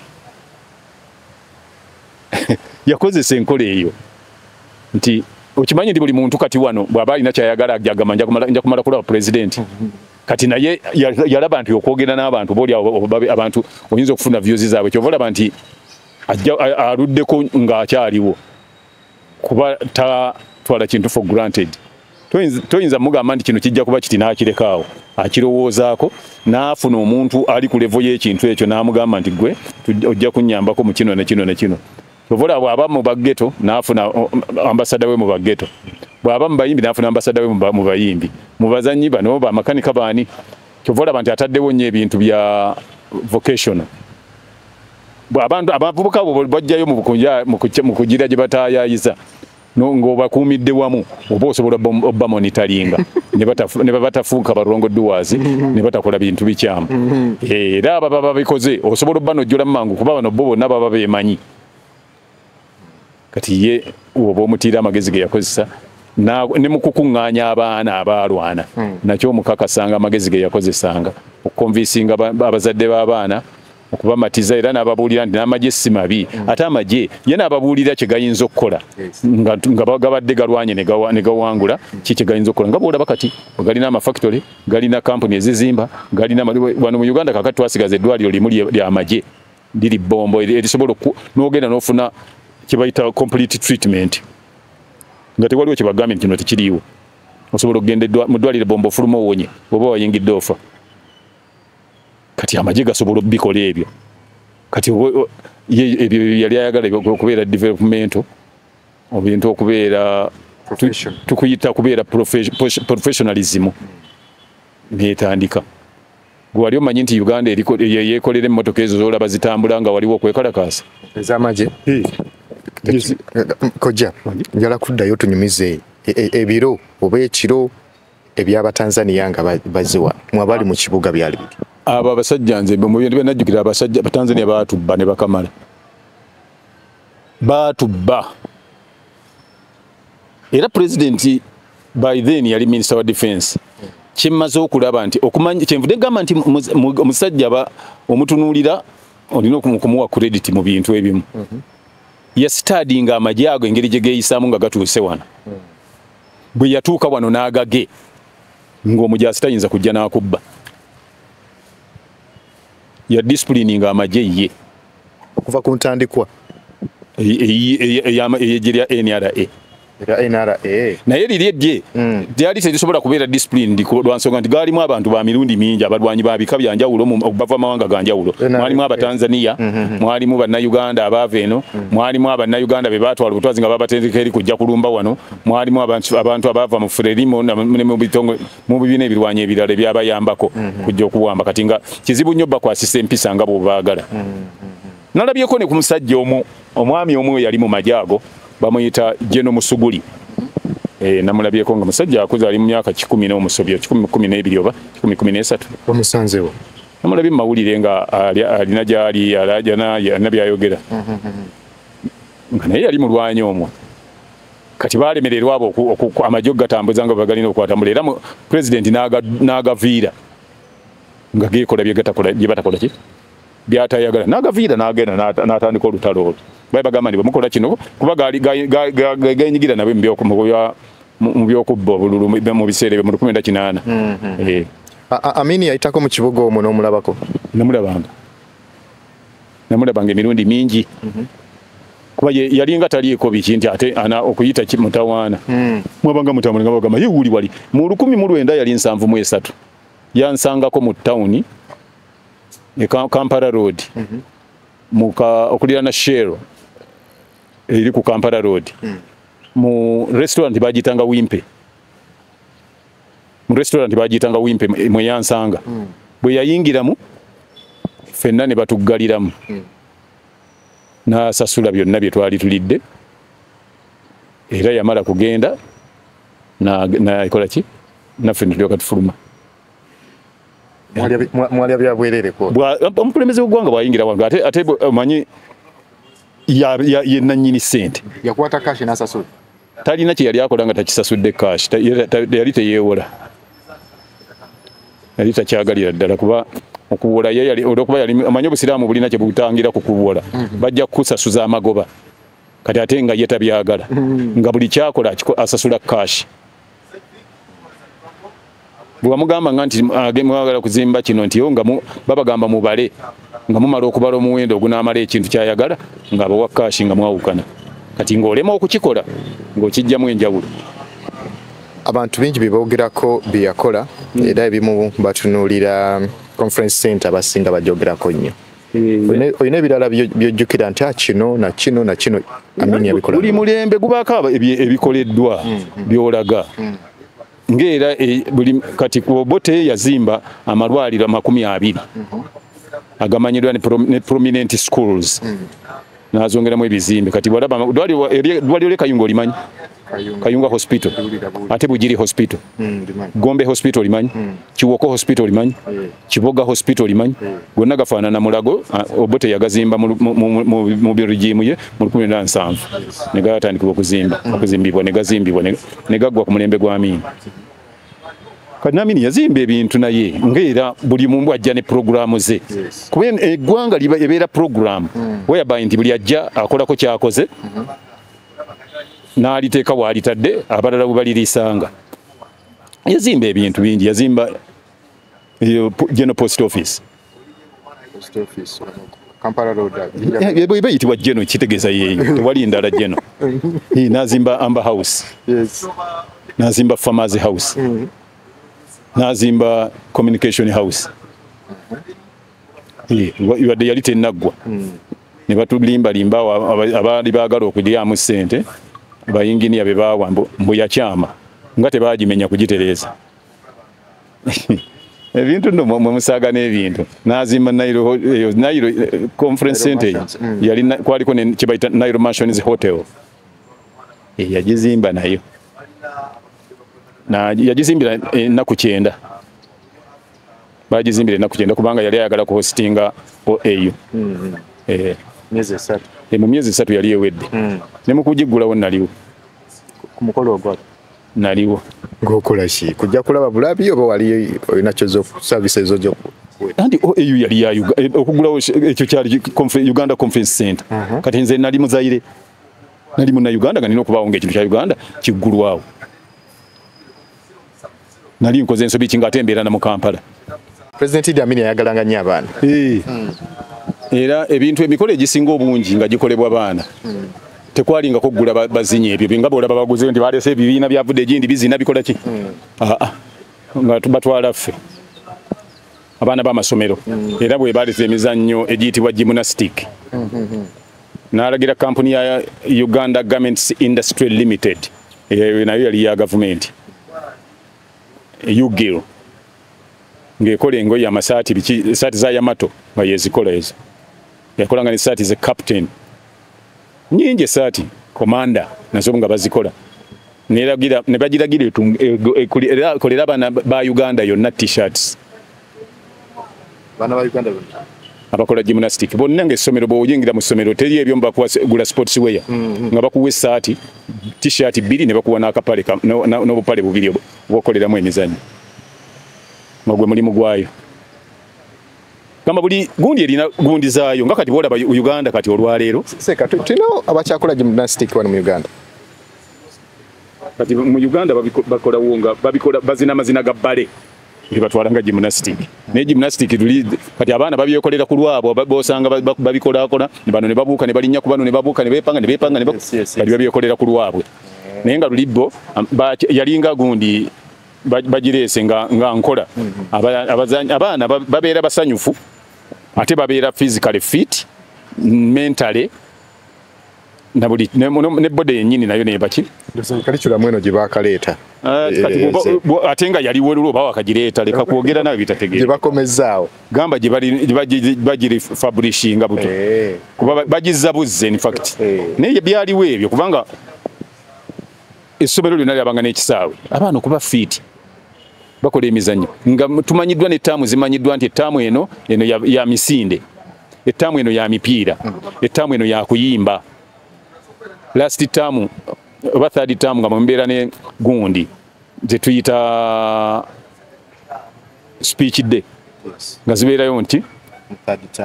yakozesa enkola eyo nti okimanyi nti buli muntu kati wano bw'aba alina ky'ayagala agamba nja kumala kulaba president. Kati naye yalaba nti okwogera n'abantu b'oli abantu oyinza okufuna views zaabwe. Kyova olaba nti aluddeko ng'akyaliwo kuba tatwala kintu for granted. Toyinza mugamba nti kino kijja kuba kiti n'akireka akirowoozaako n'afuna omuntu ali ku level y'ekintu ekyo n'amugamba nti gwe ojja kunnyambako mu kino ne kino ne kino. Kyova olaba bw'aba mu baggeto n'afuna ambasada we mu baggeto, bw'aba mu bayimbi n'afuna ambasada we mu bayimbi, mu bazannyi bano bamakanika baani. Kyova olaba nti ataddewo nnyo ebintu bya vocational. Abantu abavubuka bo bajjayo mu kugira gye bataayayiza ng'obakuumidde wamu oba osobola obbamonitaringa ne batafuuka balongo duwazi ne batakola bintu bikyamu. Era ababa babikoze osobola obba n'ojjula mu mangu kuba bano bo bonna baba beemanyi. Kati ye oba omutiira amagezi ge yakozesa ne mu kukuŋŋaanya abaana abaalwana nakyo omukakasanga amagezi ge yakozesanga okukonvinsinga abazadde b'abaana okubamatiza era n'ababuulira nti n'amagye si mabi. Ate amagye ye n'ababuulira kye gayinza okukola nga gabadde galwanye ne gawangula ki kye gayinza okukola. Nga bw'olaba kati galina amafactory, galina kampuni ezizimba, galina wano mu Uganda kakati twasigaza eddwaliro limu ly'amagye liri Bombo erisobola n'ogenda n'ofuna kye bayita complete treatment nga tewaliwo kye bagambye nti kino tekiriiwo. Osobola okugenda mu ddwaliro Bombo ofuluma owonye oba wayingidde ofa. Kati amagye gasobola okubikola ebyo. Kati ebyo yali ayagala okubeera developmental, ebintu okubeera tukuyita kubeera professionalism n'etandika. Gwe wali omanyi nti Uganda yeekolera emmotoka ezo z'olaba zitambula nga waliwo okwekalakaasa ez'amagye? Kojja, njagala kuddayo tunyumize ebiro oba ekiro eby'Abatanzania nga baziwa mwabali mu kibuga byali biri. Abo abasajja nze mu bintu bye najjukira abasajja Abatanzania baatubba ne bakamala. Baatubba. Era president by then yali minister wa defense. Kyemmaze okulaba nti okumanya kyenvudde ngamba nti omusajja aba omutunuulira olina okumuwa credit mu bintu ebimu. Yasitadinga amagye ago engeri gye geeyisaamu nga gatuuse wano. Bwe yatuuka wano n'agage ng'omujaasi tayinza kujja n'akubba. Ya disciplininga amagye ye okuva ku ntandikwa ey'eggye lya NRA. Era NRA. Naye liri eggye lyali terisobola kubeera disciplined lwa nsonga nti gaalimu abantu ba mirundi mingi, abalwanyi ba bika bya njawulo, bava mawanga ga njawulo. Mwalimu Abatanzania, mwalimu Bannayuganda abaava eno, mwalimu Abannayuganda be baatwala obutwazi nga babatendeka eri kujja kulumba wano, mwalimu abantu abaava mu Frelimo ne mu bitongo mu bibiina ebirwanyi ebirala ebyabayambako kujja okuwamba. Kati nga kizibu nnyo bakwasisa empisa nga bw'obaagala. Nalabyeko ne ku musajja omu, omwami omu yali mu magye ago, bamuyita Jeno Musuguli. Namulabyeko nga musajja akuze, ali mu myaka 100 n'omusobyo, 112 oba 113. Omusanzewo? Namulabye mu mawulire nga alina gy'ali, alajana, alina by'ayogera. Nga naye yali mulwanyi omwo. Kati baalemererwa abo amagye okugatambuza nga bwe galina okwatambula, era pulezidenti n'agaviira nga geekola bye batakola ki byatayagala, n'agaviira n'agenda n'atandika olutalo olwo. Bali bagamba nti bwemukola kino, kuba gaali gayenyigira nabwe mu byokubba obululu mu biseera ebyo mu 1980. Amini yayitako mu kibuga omwo n'omulabako? Namulabanga emirundi mingi, kuba yalinga taliiko biki nti ate ana okuyita ki mutawaana. Mwabanga mutambula nga bagamba ye wuli wali mu 1973 yali 73, yansangako mu tawuni e Kampala Road, muka okuliraana Shell eri ku Kampala Road, mu restaurant bagiyitanga Wimpe, mu restaurant bagiyitanga Wimpe mwe yansanga. Bwe yayingiramu ffenna ne batuggaliramu, n'asasula byonna bye twali tulidde, era yamala kugenda nakola ki, naffe ne tulyoka tufuluma. Mwalya bya bwerere ko? Omukulembeze w'eggwanga bw'ayingira wange, ate omanyi ye nannyini ssente. Yakwata cash n'asasula? Talina kye yali akola nga takisasudde cash. Yali teyeewola, yali takyagalira ddala, kuba okuwola ye yali, olwokuba yali amanyi obusiraamu bulina kye butangira ku kuwola, bajja kukusasuza amagoba. Kati ate nga ye tabyagala, nga buli kyakola asasula cash. Bwe wamugamba nga nti mwagala kuzimba kino, nti yo nga babagamba mubale, nga mumala okubala omuwendo ogunaamala ekintu kyayagala, ng'abawa cash, nga mwawukana. Kati ng'olema okukikola ng'okijjamu enjawulo. Abantu bingi bye boogerako bye yakola, era ebimu batunuulira conference center, abasinga bagyogerako nnyo. Olina ebirala byojjukira nti kino na kino na kino Amini yabikola? Buli mulembe gubaako ebikoleddwa by'olaga ng'era buli kati Obote yazimba amalwaliro 20 agamanyiddwa ne prominent schools, n'azongeramu ebizimbe. Kati bw'olaba eddwaliro ly'e Kayunga olimanyi? Kayunga Hospital, ate Bugiri Hospital, Gombe Hospital olimanyi, Kiwoko Hospital olimanyi, Kiboga Hospital olimanyi, gonna gafaanana Mulago. Obote yagazimba mu regimu ye mu 1970, ne gatandikibwa okuzimba, okuzimbibwa, ne gazimbibwa ne gaggwa ku mulembe gwa Amini. Kati Amini yazimba ebintu, naye ng'era buli muntu ajja ne puroguraamu ze, kuba eggwanga liba ebeera puroguraamu whereby nti buli ajja akolako kyakoze n'aliteeka w'alitadde, abalala bwe baliriisanga. Yazimba ebintu bingi, yazimba eyo General Post Office. Post office, Kampala Road. Bwe bayitibwa General kitegeeza yeeyo, tewali ndala General. N'azimba Amber House, n'azimba Farmers House, n'azimba Communication House. Wadde yali tennaggwa, ne batulimbalimba awo abaali baagala okulyamu ssente, bayinginiya be baawa mbu yakyama nga tebagimenya kugitereeza. Ebintu nno mwe musaaga n'ebintu. N'azimba Nile, eyo Nile Conference Center eyo yali kwaliko ne kye bayita Nile Mansions Hotel. Yagizimba nayo, na yagizimbira ennaku 90, bagizimbira ennaku 90 kubanga yali ayagala kuhostinga OAU. Myezi 3. Mu myezi 3 yali ewedde. Ne mu kugiggulawo naliwo. Ku mukolo ogwo? Naliwo. Ng'okola ki? Kujja kulaba bulabi oba wali olina kyozo services ozojja? Anti OAU yali ya okugulawo ekyo kyali Uganda Conference Center. Kati nze nali muzaire, nali munna Uganda, nga nina okubaawo ng'ekintu kya Uganda kiggulwawo. Nali nkoze ensobi ki ng'ate mbeera na mu Kampala? President Idi Amin yayagalanga nnyo abaana. Era ebintu, emikolo egisinga obungi nga gikolebwa baana. Tekwalingako kugula bazinyi ebyo nga bw'olaba baguze nti baleese ebibiina byavudde egindi bizina bikola ki? Nga tubatwala ffe abaana b'amasomero. Era bwe baleeta emizannyo egiyitibwa gymnastic. N'alagira kampuni ya Uganda Garments Industry Limited, eyo nayo yali ya gavumenti, UGIL, ng'ekola engoye, amasaati, biki, esaati za Yamato nga yezikola ezo. Yakolanga n'esaati ze captain nyingi, esaati commander nazo nga bazikola. Neragira ne bagiragira ekolera abaana ba Uganda yonna t-shirts. Baana ba Uganda bonna abakola gymnastic bonna, ng'essomero bw'oyingira mu ssomero teri ebyo bakuwa gula sports wear, nga bakuwa essaati t-shirt bbiri ne bakuwa n'akapale n'obupale bubiri bw'okoleramu emizannyo, nga gwe mulimu gwayo. Gamba buli gundi erina gundi zaayo, nga kati bw'olaba Uganda kati olwaleero. Seka, tulina abakyakola gymnastic wano mu Uganda? Kati mu Uganda bakolawo nga babikola bazina amazina ga ballet batwala nga gymnastic, naye gymnastic tuli kati abaana babyekolera ku lwabwe, bosanga babikolakola bano ne babuuka ne balinnya ku bano ne babuuka ne beepanga ne beepanga ne kati babyekolera ku lwabwe. Naye nga luli bo yalinga gundi bagireese nga nkola. Abaana babeera basanyufu, ate babeera physically fit, mentally, na buli ne body yennyini nayo nebaki. Curriculum eno gye baakaleeta. Ate nga yaliwo lulwo oba wakagireeta, leka kwogera nawe bitategeera. Gye bakomezaawo. Gamba gye bagirifabulishinga buto, kuba bagizza buzze in fact. Naye byaliwo ebyo kubanga essomero lyonna lyabanga n'ekisaawe, abaana okuba fit bakola emizannyo nga tumanyiddwa n'ettaamu zimanyiddwa nti ettaamu eno eno ya misinde, ettaamu eno ya mipiira, ettaamu eno ya kuyimba. Last term oba third term nga mumbeera ne gundi zetuyita speech day, nga zibeerayo nti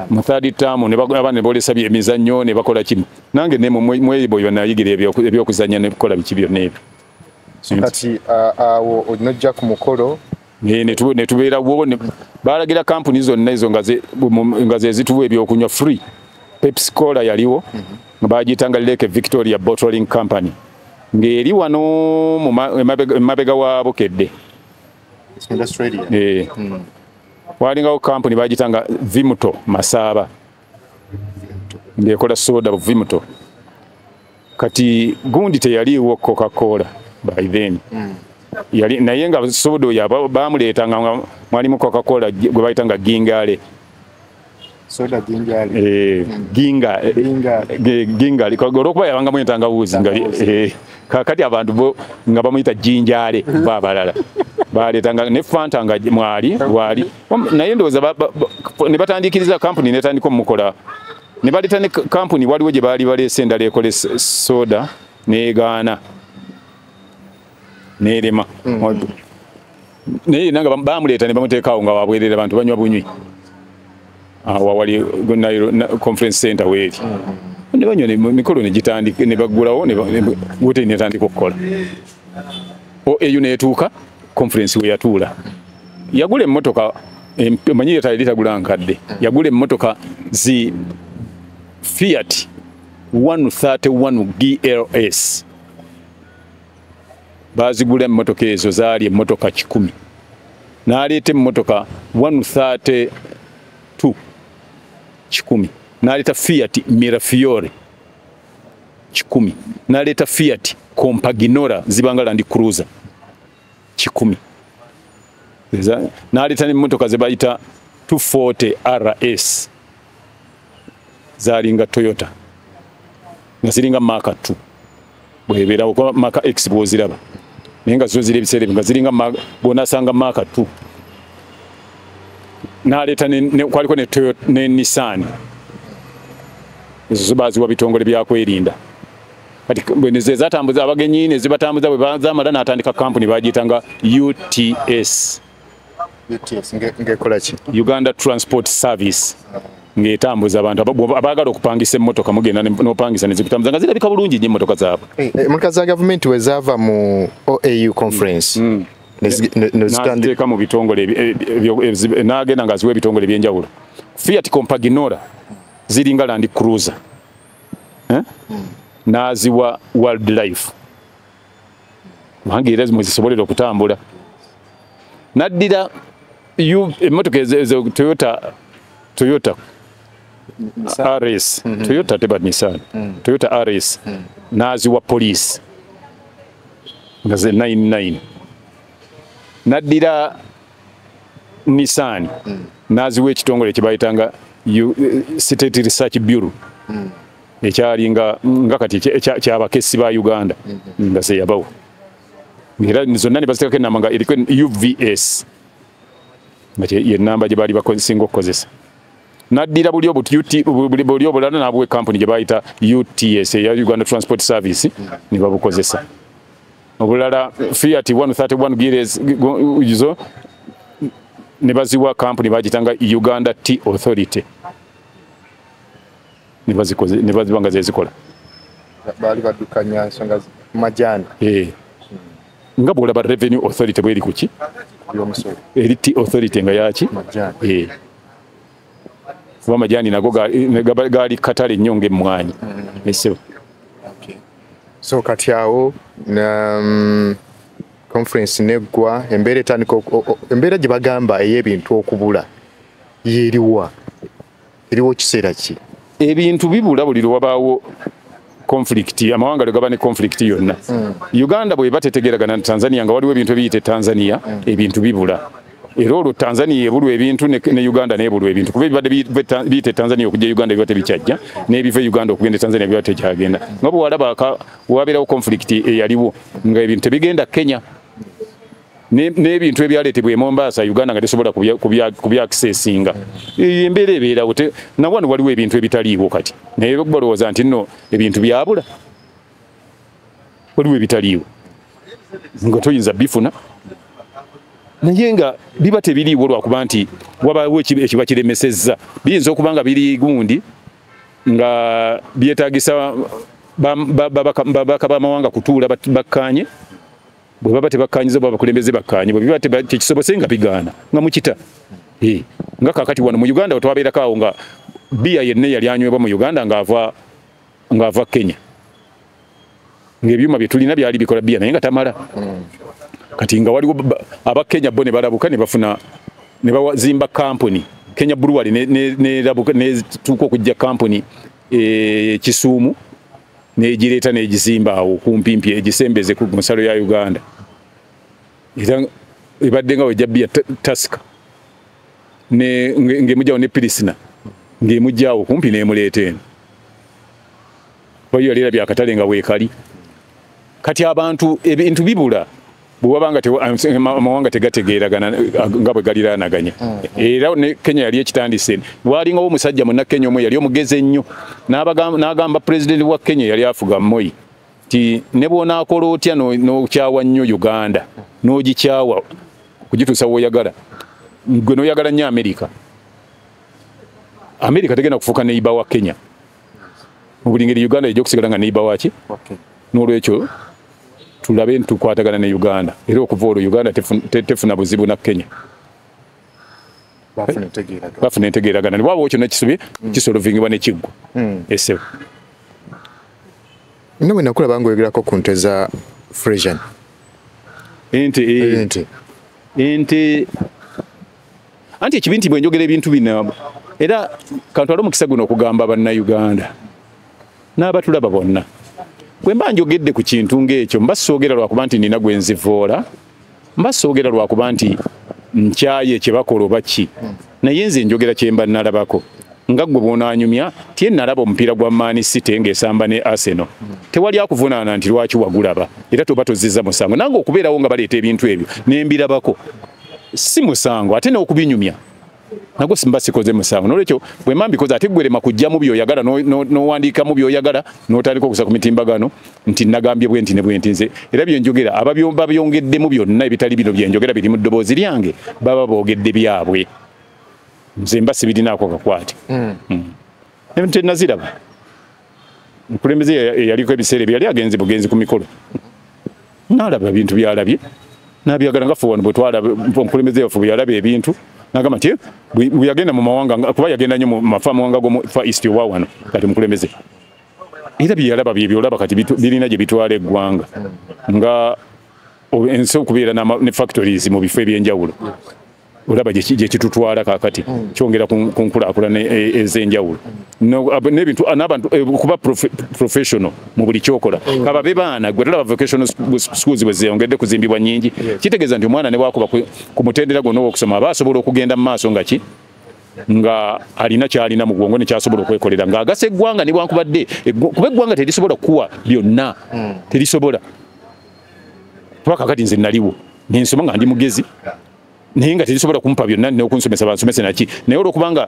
mu third term abaana ne boolesa emizannyo ne bakola kimu. Nange ne mwebo nayigira ebyokuzannya ne kukola biki byonna ebyo. Kati awo nojja ku mukolo ne tubeerawo, balagira kampuni zonna ezo nga ze zituwa ebyokunywa free. Pepsi Cola yaliwo, bagiyitanga Lake Victoria Bottling Company, ng'eri wano emabega wa Bukedde. Walingawo kampuni bagiyitanga Vimto Masaaba, ng'ekola soda Vimto. Kati gundi teyaliwo Coca-Cola by then. Yali naye nga soda oyo bamuleetanga nga mwalimu Coca-Cola gwe bayitanga Gingale. Soda Gingale. Ginga Gingale olwokuba yabangamu entangawuzi nga kakati abantu bo nga bamuyita Ginjale bo abalala baleetanga ne Fanta nga mwali wali, naye ndowooza ne batandikiriza kampuni netandika omukola ne baleeta ne kampuni waliwo gye baali baleese endala ekola soda negaana nerema. Naye nanga bamuleeta ne bamuteekaawo nga wabwerera abantu banywa bunywi. Awo wali conference center weeri ne banywa emikolo ne gitandika ne baggulawo ne woteri netandika okukola. OAU neetuuka conference we yatuula, yagula emmotoka, omanyi yatali tagula nkadde, yagula emmotoka zi Fiat 131 GLS. Bazigula emmotoka ezo zaali emmotoka 100, n'aleeta emmotoka 132 100, n'aleeta Fiat Mirafiore 100, n'aleeta Fiat Compaginora zibanga Land Cruiser 100, n'aleeta n'emmotoka ze bayita 240 RS zalinga Toyota nga ziringa Mark 2 bwebeerawo kuba Mark X bw'oziraba, naye nga zo ziri ebiseera ebyo nga ziringa bw'onaasanga Mark 2. N'aleeta kwaliko ne Toyota ne Nissan, ezo zo baaziwa bitongole byakwerinda. Kati ze zatambuza abagenyi ne zibatambuza, bwe bazaamala n'atandika kampuni bagiyitanga UTS. UTS ng'ekola ki? Uganda Transport Service, ng'etambuza abantu abaagala okupangisa emmotoka, mugenda n'opangisa ne zikutambuza nga zirabika bulungi nnyo emmotoka zaabwe. Emmotoka za gavumenti we zaava mu OAU conference n'aziteeka mu bitongole, n'agenda ng'aziwa ebitongole ebyenjawulo. Fiat Compaginora ziringa Land Cruiser, N'aziwa Wildlife kubanga era zimwe zisobolera okutambula. N'addira emmotoka ezo Toyota RS, Toyota teba Nissan, Toyota RS, n'aziwa police nga ze 99. N'addira Nissan, n'aziwa ekitongole kye bayitanga State Research Bureau, ekyali nga kati kyabakessi ba Uganda, nga ze yabawo. Era zonna ne baziteekako ennamba nga eriko UVS, nga ye nnamba gye baali basinga okukozesa. N'addira buli obulala n'abuwa kampuni gye bayita UTS, eya Uganda Transport Service, ne babukozesa. Obulala Fiat 131 Gires zo ne baziwa kampuni bagitanga Uganda Tea Authority, ne baziba nga zezikola. Baali baddukanya nsonga majani. Nga bw'olaba Revenue Authority bweri kuki? Eri Tea Authority nga yaki? Majani. Kuba majani nago gaali katale nnyo ng'emmwanyi. So kati awo conference neggwa, embeera etandika, embeera gye bagamba ey'ebintu okubula yeeriwa? Eriwo kiseera ki? Ebintu bibula buli lwe wabaawo conflict, amawanga lwe gaba ne conflict yonna. Uganda bw'eba tetegeeragana na Tanzania, nga waliwo ebintu ebiyita Tanzania, ebintu bibula. Era olwo Tanzania ebulwa ebintu ne Uganda n'ebulwa ebintu, kuba ebibadde biyita Tanzania okujja Uganda biba tebikyajja, n'ebiva Uganda okugenda Tanzania biba tekyagenda. Nga bwe walaba wabeerawo conflict eyaliwo nga ebintu tebigenda Kenya, n'ebintu ebyaleetebwa e Mombasa Uganda nga tesobola kubyakisesinga. Embeera ebeerawo, na wano waliwo ebintu ebitaliiwo kati, naye balowooza nti nno ebintu byabula, waliwo ebitaliiwo nga toyinza bifuna, naye nga biba tebiriiwo lwakuba nti wabaawo ekiba kiremesezza. Biyinza okuba nga biri gundi nga byetaagisa babaka b'amawanga kutuula bakkaanye, bwe baba tebakkaanyiza bwe abakulembeze bakkaanye, bwe biba tekisobose nga bigaana nga mukita. Nga kaakati wano mu Uganda twabeerako awo nga bbiya yenna eyali anywebwa mu Uganda ng'ava Kenya, ng'ebyuma bye tulina byali bikola bbiya naye nga tamala. Kati nga waliwo Abakenya bo ne balabuka ne bafuna ne bazimba kampuni Kenya Brewery nerabuka netuuka okujja kampuni Kisumu n'egireeta n'egizimba awo kumpimpi egisembeze ku nsalo ya Uganda. Era ebadde nga wejja bbiya Tusker ng'emugyawo ne Pilsner ng'emugyawo kumpi n'emuleeta eno. Bayo yali erabye akatale nga weekali. Kati abantu ebintu bibula bwe wabanga amawanga tegategeeragana nga bwe galiraanaganya. Era ne Kenya yali ekitandise. Waalingawo omusajja Munnakenya omwe yali omugezi ennyo, n'agamba pulezidenti wa Kenya yali afuga Moi nti ne bw'onaakola otya n'okyawa nnyo Uganda, n'ogikyawa kugituusa w'oyagala, gwe n'oyagala nnyo Amerika. Amerika tegenda kufuuka neighbor wa Kenya. Mu buli ngeri Uganda ejja okusigala nga neighbor waki? N'olwekyo tulabe ntukwatagana ne Uganda. Era okuva olwo Uganda tefuna buzibu na Kenya. Bafuna entegeeragana. Ne bw'aba kyonna kisubi kisolvingibwa ne kiggwa. Ese. Nnawe nakulaba ng'oyogerako ku nte za Frisian. Ente. Ente. Anti ekibi nti bwe njogera ebintu bino, era kantwale omukisa guno okugamba Bannayuganda n'abatulaba bonna. Bwe mba njogedde ku kintu ng'ekyo, mba soogera lwakuba nti nina gwe nzivoola, mba soogera lwakuba nti nkyaye kye bakola oba ki, naye nze njogera kye mba nalabako. Nga ggwe bw'onaanyumya ti nalaba omupiira gwa Man City ng'esamba ne Arsenal, tewali akuvunaana nti lwaki wagulaba, era toba tozizza musango. Nange okubeerawo nga baleeta ebintu ebyo ne mbirabako si musango, ate n'okubinyumya nagwo simba sikoze musango. N'olwekyo bwe mba mbikoze, ate ggwe lema kuggyamu by'oyagala n'owandiikamu by'oyagala n'otandika okusa ku mitimbagano nti nagambye bwe nti ne bwe nti. Nze era bye njogera ababyongeddemu byonna ebitali bino bye njogera biri mu ddoboozi lyange, baba boogedde byabwe. Nze mba sibirinaako kakwate. Nte naziraba. Omukulembeze eyaliko ebiseera ebyo yali agenze bugenzi ku mikolo, n'alaba ebintu by'alabye n'abyagala. Nga ffe wano bwe twalaba omukulembeze waffe bwe yalaba ebintu n'agamba nti bwe yagenda mu mawanga, kuba yagenda nnyo mu mawanga g'omu Far East owa wano kati omukulembeze Era byeyalaba byebyolaba kati birina gye bitwala eggwanga nga ensi okubeera ne factories mu bifo ebyenjawulo. Olaba gye kitutwala kaakati kyongera ku nkulaakulana ez'enjawulo n'ebintu n'abantu kuba professional mu buli kyokola. Kababe baana gwe tulaba vocational schools bwe zeyongedde kuzimbibwa nnyingi, kitegeeza nti omwana ne bwakuba ku mutendera gwonna ogw'okusoma aba asobola okugenda mu maaso nga ki nga alina kyalina mu bwongo ne kyasobola okwekolera ng'agasa eggwanga ne bwankubadde kuba eggwanga terisobola kuwa byonna, terisobola. Kuba kaakati nze naliwo nensoma nga ndi mugezi naye nga terisobola kumpa byonna n'okunsomesa bansomese naki, naye olwokubanga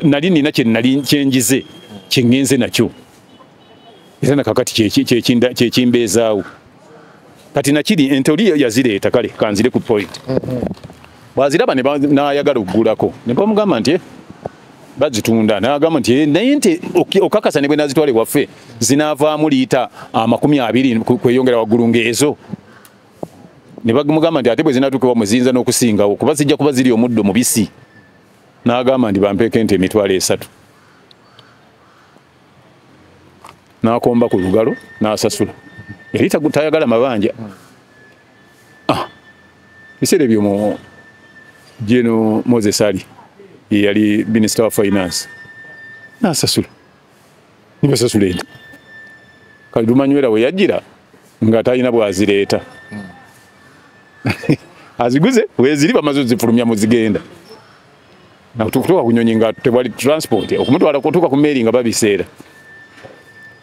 nali nina kye nali kyenjize kye ŋŋenze nakyo era nakakati kyekimbeezaawo. Kati nakiri ente oli yazireeta, kale kanzire ku point. Bw'aziraba n'ayagala okugulako ne bamugamba nti bazitunda, n'agamba nti naye nte okakasa ne bwe nazitwala ewaffe zinaavaamu liita 20 kweyongera waggulu ng'ezo. Ne bamugamba nti ate bwe zinaatuuka ewammwe ziyinza n'okusingawo kuba zijja kuba ziri omuddo mubisi. N'agamba nti bampeeko ente 30,000. N'akomba ku lugalo n'asasula. Yali tayagala mabanja. Biseera ebyo mu General Moses Ali ye yali Minister wa Finance n'asasula. Ne basasula ente. Kale Lumanywera we yajjira nga talina bw'azireeta. Aziguze weziri bamaze ozifulumya muzigenda. Nakutuuka ku nnyonyi nga tewali transport, okumutwala kutuuka ku mmeeri nga babiseera.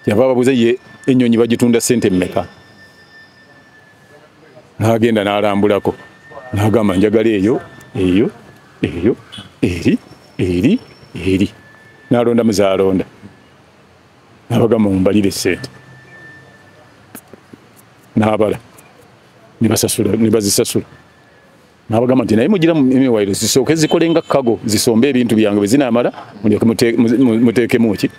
Yava babuze ye ennyonyi bagitunda ssente mmeka. N'agenda n'alambulako n'agamba njagala eyo eyo eyo eri eri eri. N'alonda muzaalonda n'abagamba mumbalire ssente n'abala ne bazisasula. N'abagamba nti naye mugira emiwaayiro zisooke zikole nga kago zisombe ebintu byange bwe zinaamala mulyoke muteekemu ki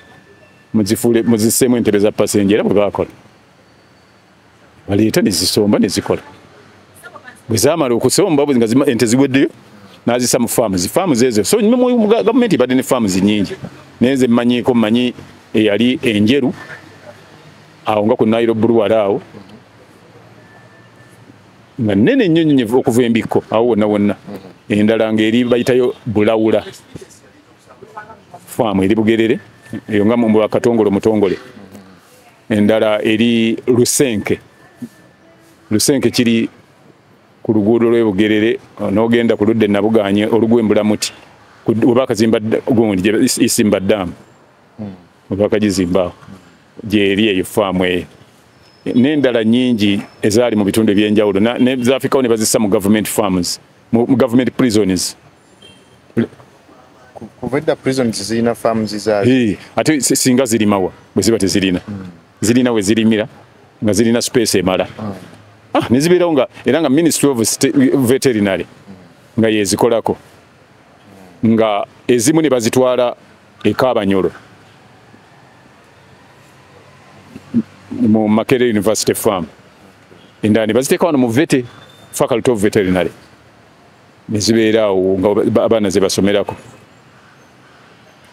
muzifuule muzisseemu entebe za passenger. Era bwe baakola baleeta ne zisomba ne zikola. Bwe zaamala okusomba nga ente ziweddeyo n'azissa mu farms. Farms ezo so gavumenti ebadde ne farms nnyingi, naye nze mmanyiiko mmanyi eyali enjeru awo nga ku Nile Brewery awo nga nnene nnyo nnyo okuva embikko awo wonna wonna. Endala ng'eri bayitayo Bulawula faamu eri Bugerere eyo nga mu Katongole Mutongole. Endala eri Lusenke. Lusenke kiri ku luguudo lw'e Bugerere n'ogenda ku ludda e Nabuganye olugw'Embulamuti we bakazimba gundi gye Isimba Dam we bakagizimba awo gy'eri eyo faamu eyo. N'endala nnyingi ezaali mu bitundu ebyenjawulo ne zaafikawo ne bazissa mu government farms, mu government prisons. Kuva edda prisons zirina farms zaazo. Ate singa zirimawa bwe ziba tezirina. Zirina we zirimira nga zirina space emala. Ne zibeerawo nga era nga Ministry of Veterinary nga yezikolako nga ezimu ne bazitwala e Kabanyolo mu Makerere University Farm. Endala ne baziteeka wano mu Vete, Faculty of Veterinary ne zibeera awo nga abaana ze basomerako.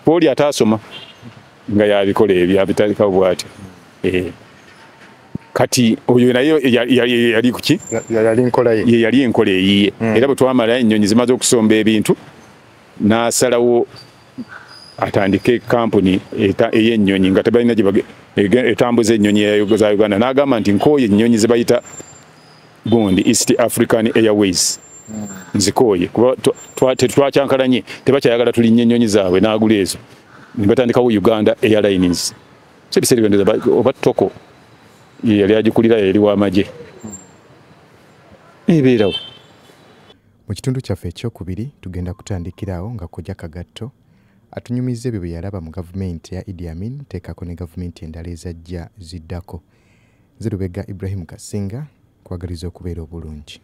Oli ataasoma nga yabikola ebyo abitandikawo bw'atyo. Kati oyo naye yali kuki? Yali nkola ye. Ye yali enkola eyiye. Era bwe twamala ennyonyi zimaze okusomba ebintu n'asalawo atandike kampuni ey'ennyonyi nga tebalina gye etambuza ennyonyi za Uganda. N'agamba nti nkooye ennyonyi ze bayita gundi East African Airways. Nzikooye kuba tetwakyankalanye tebakyayagala tulinnye ennyonyi zaabwe n'agula ezo. Ne batandikawo Uganda Airlines. So ebiseera ebyo oba Toko yali agikulira yali w'amagye. Ebeerawo. Mu kitundu kyaffe ekyokubiri tugenda kutandikirawo nga Kojja Kagatto atunyumizza ebyo bye yalaba mu gavumenti ya Idi Amin teekako ne gavumenti endala ezajja ziddako. Nze Lubega Ibrahim Kasinga, nkwagaliza okubeera obulungi.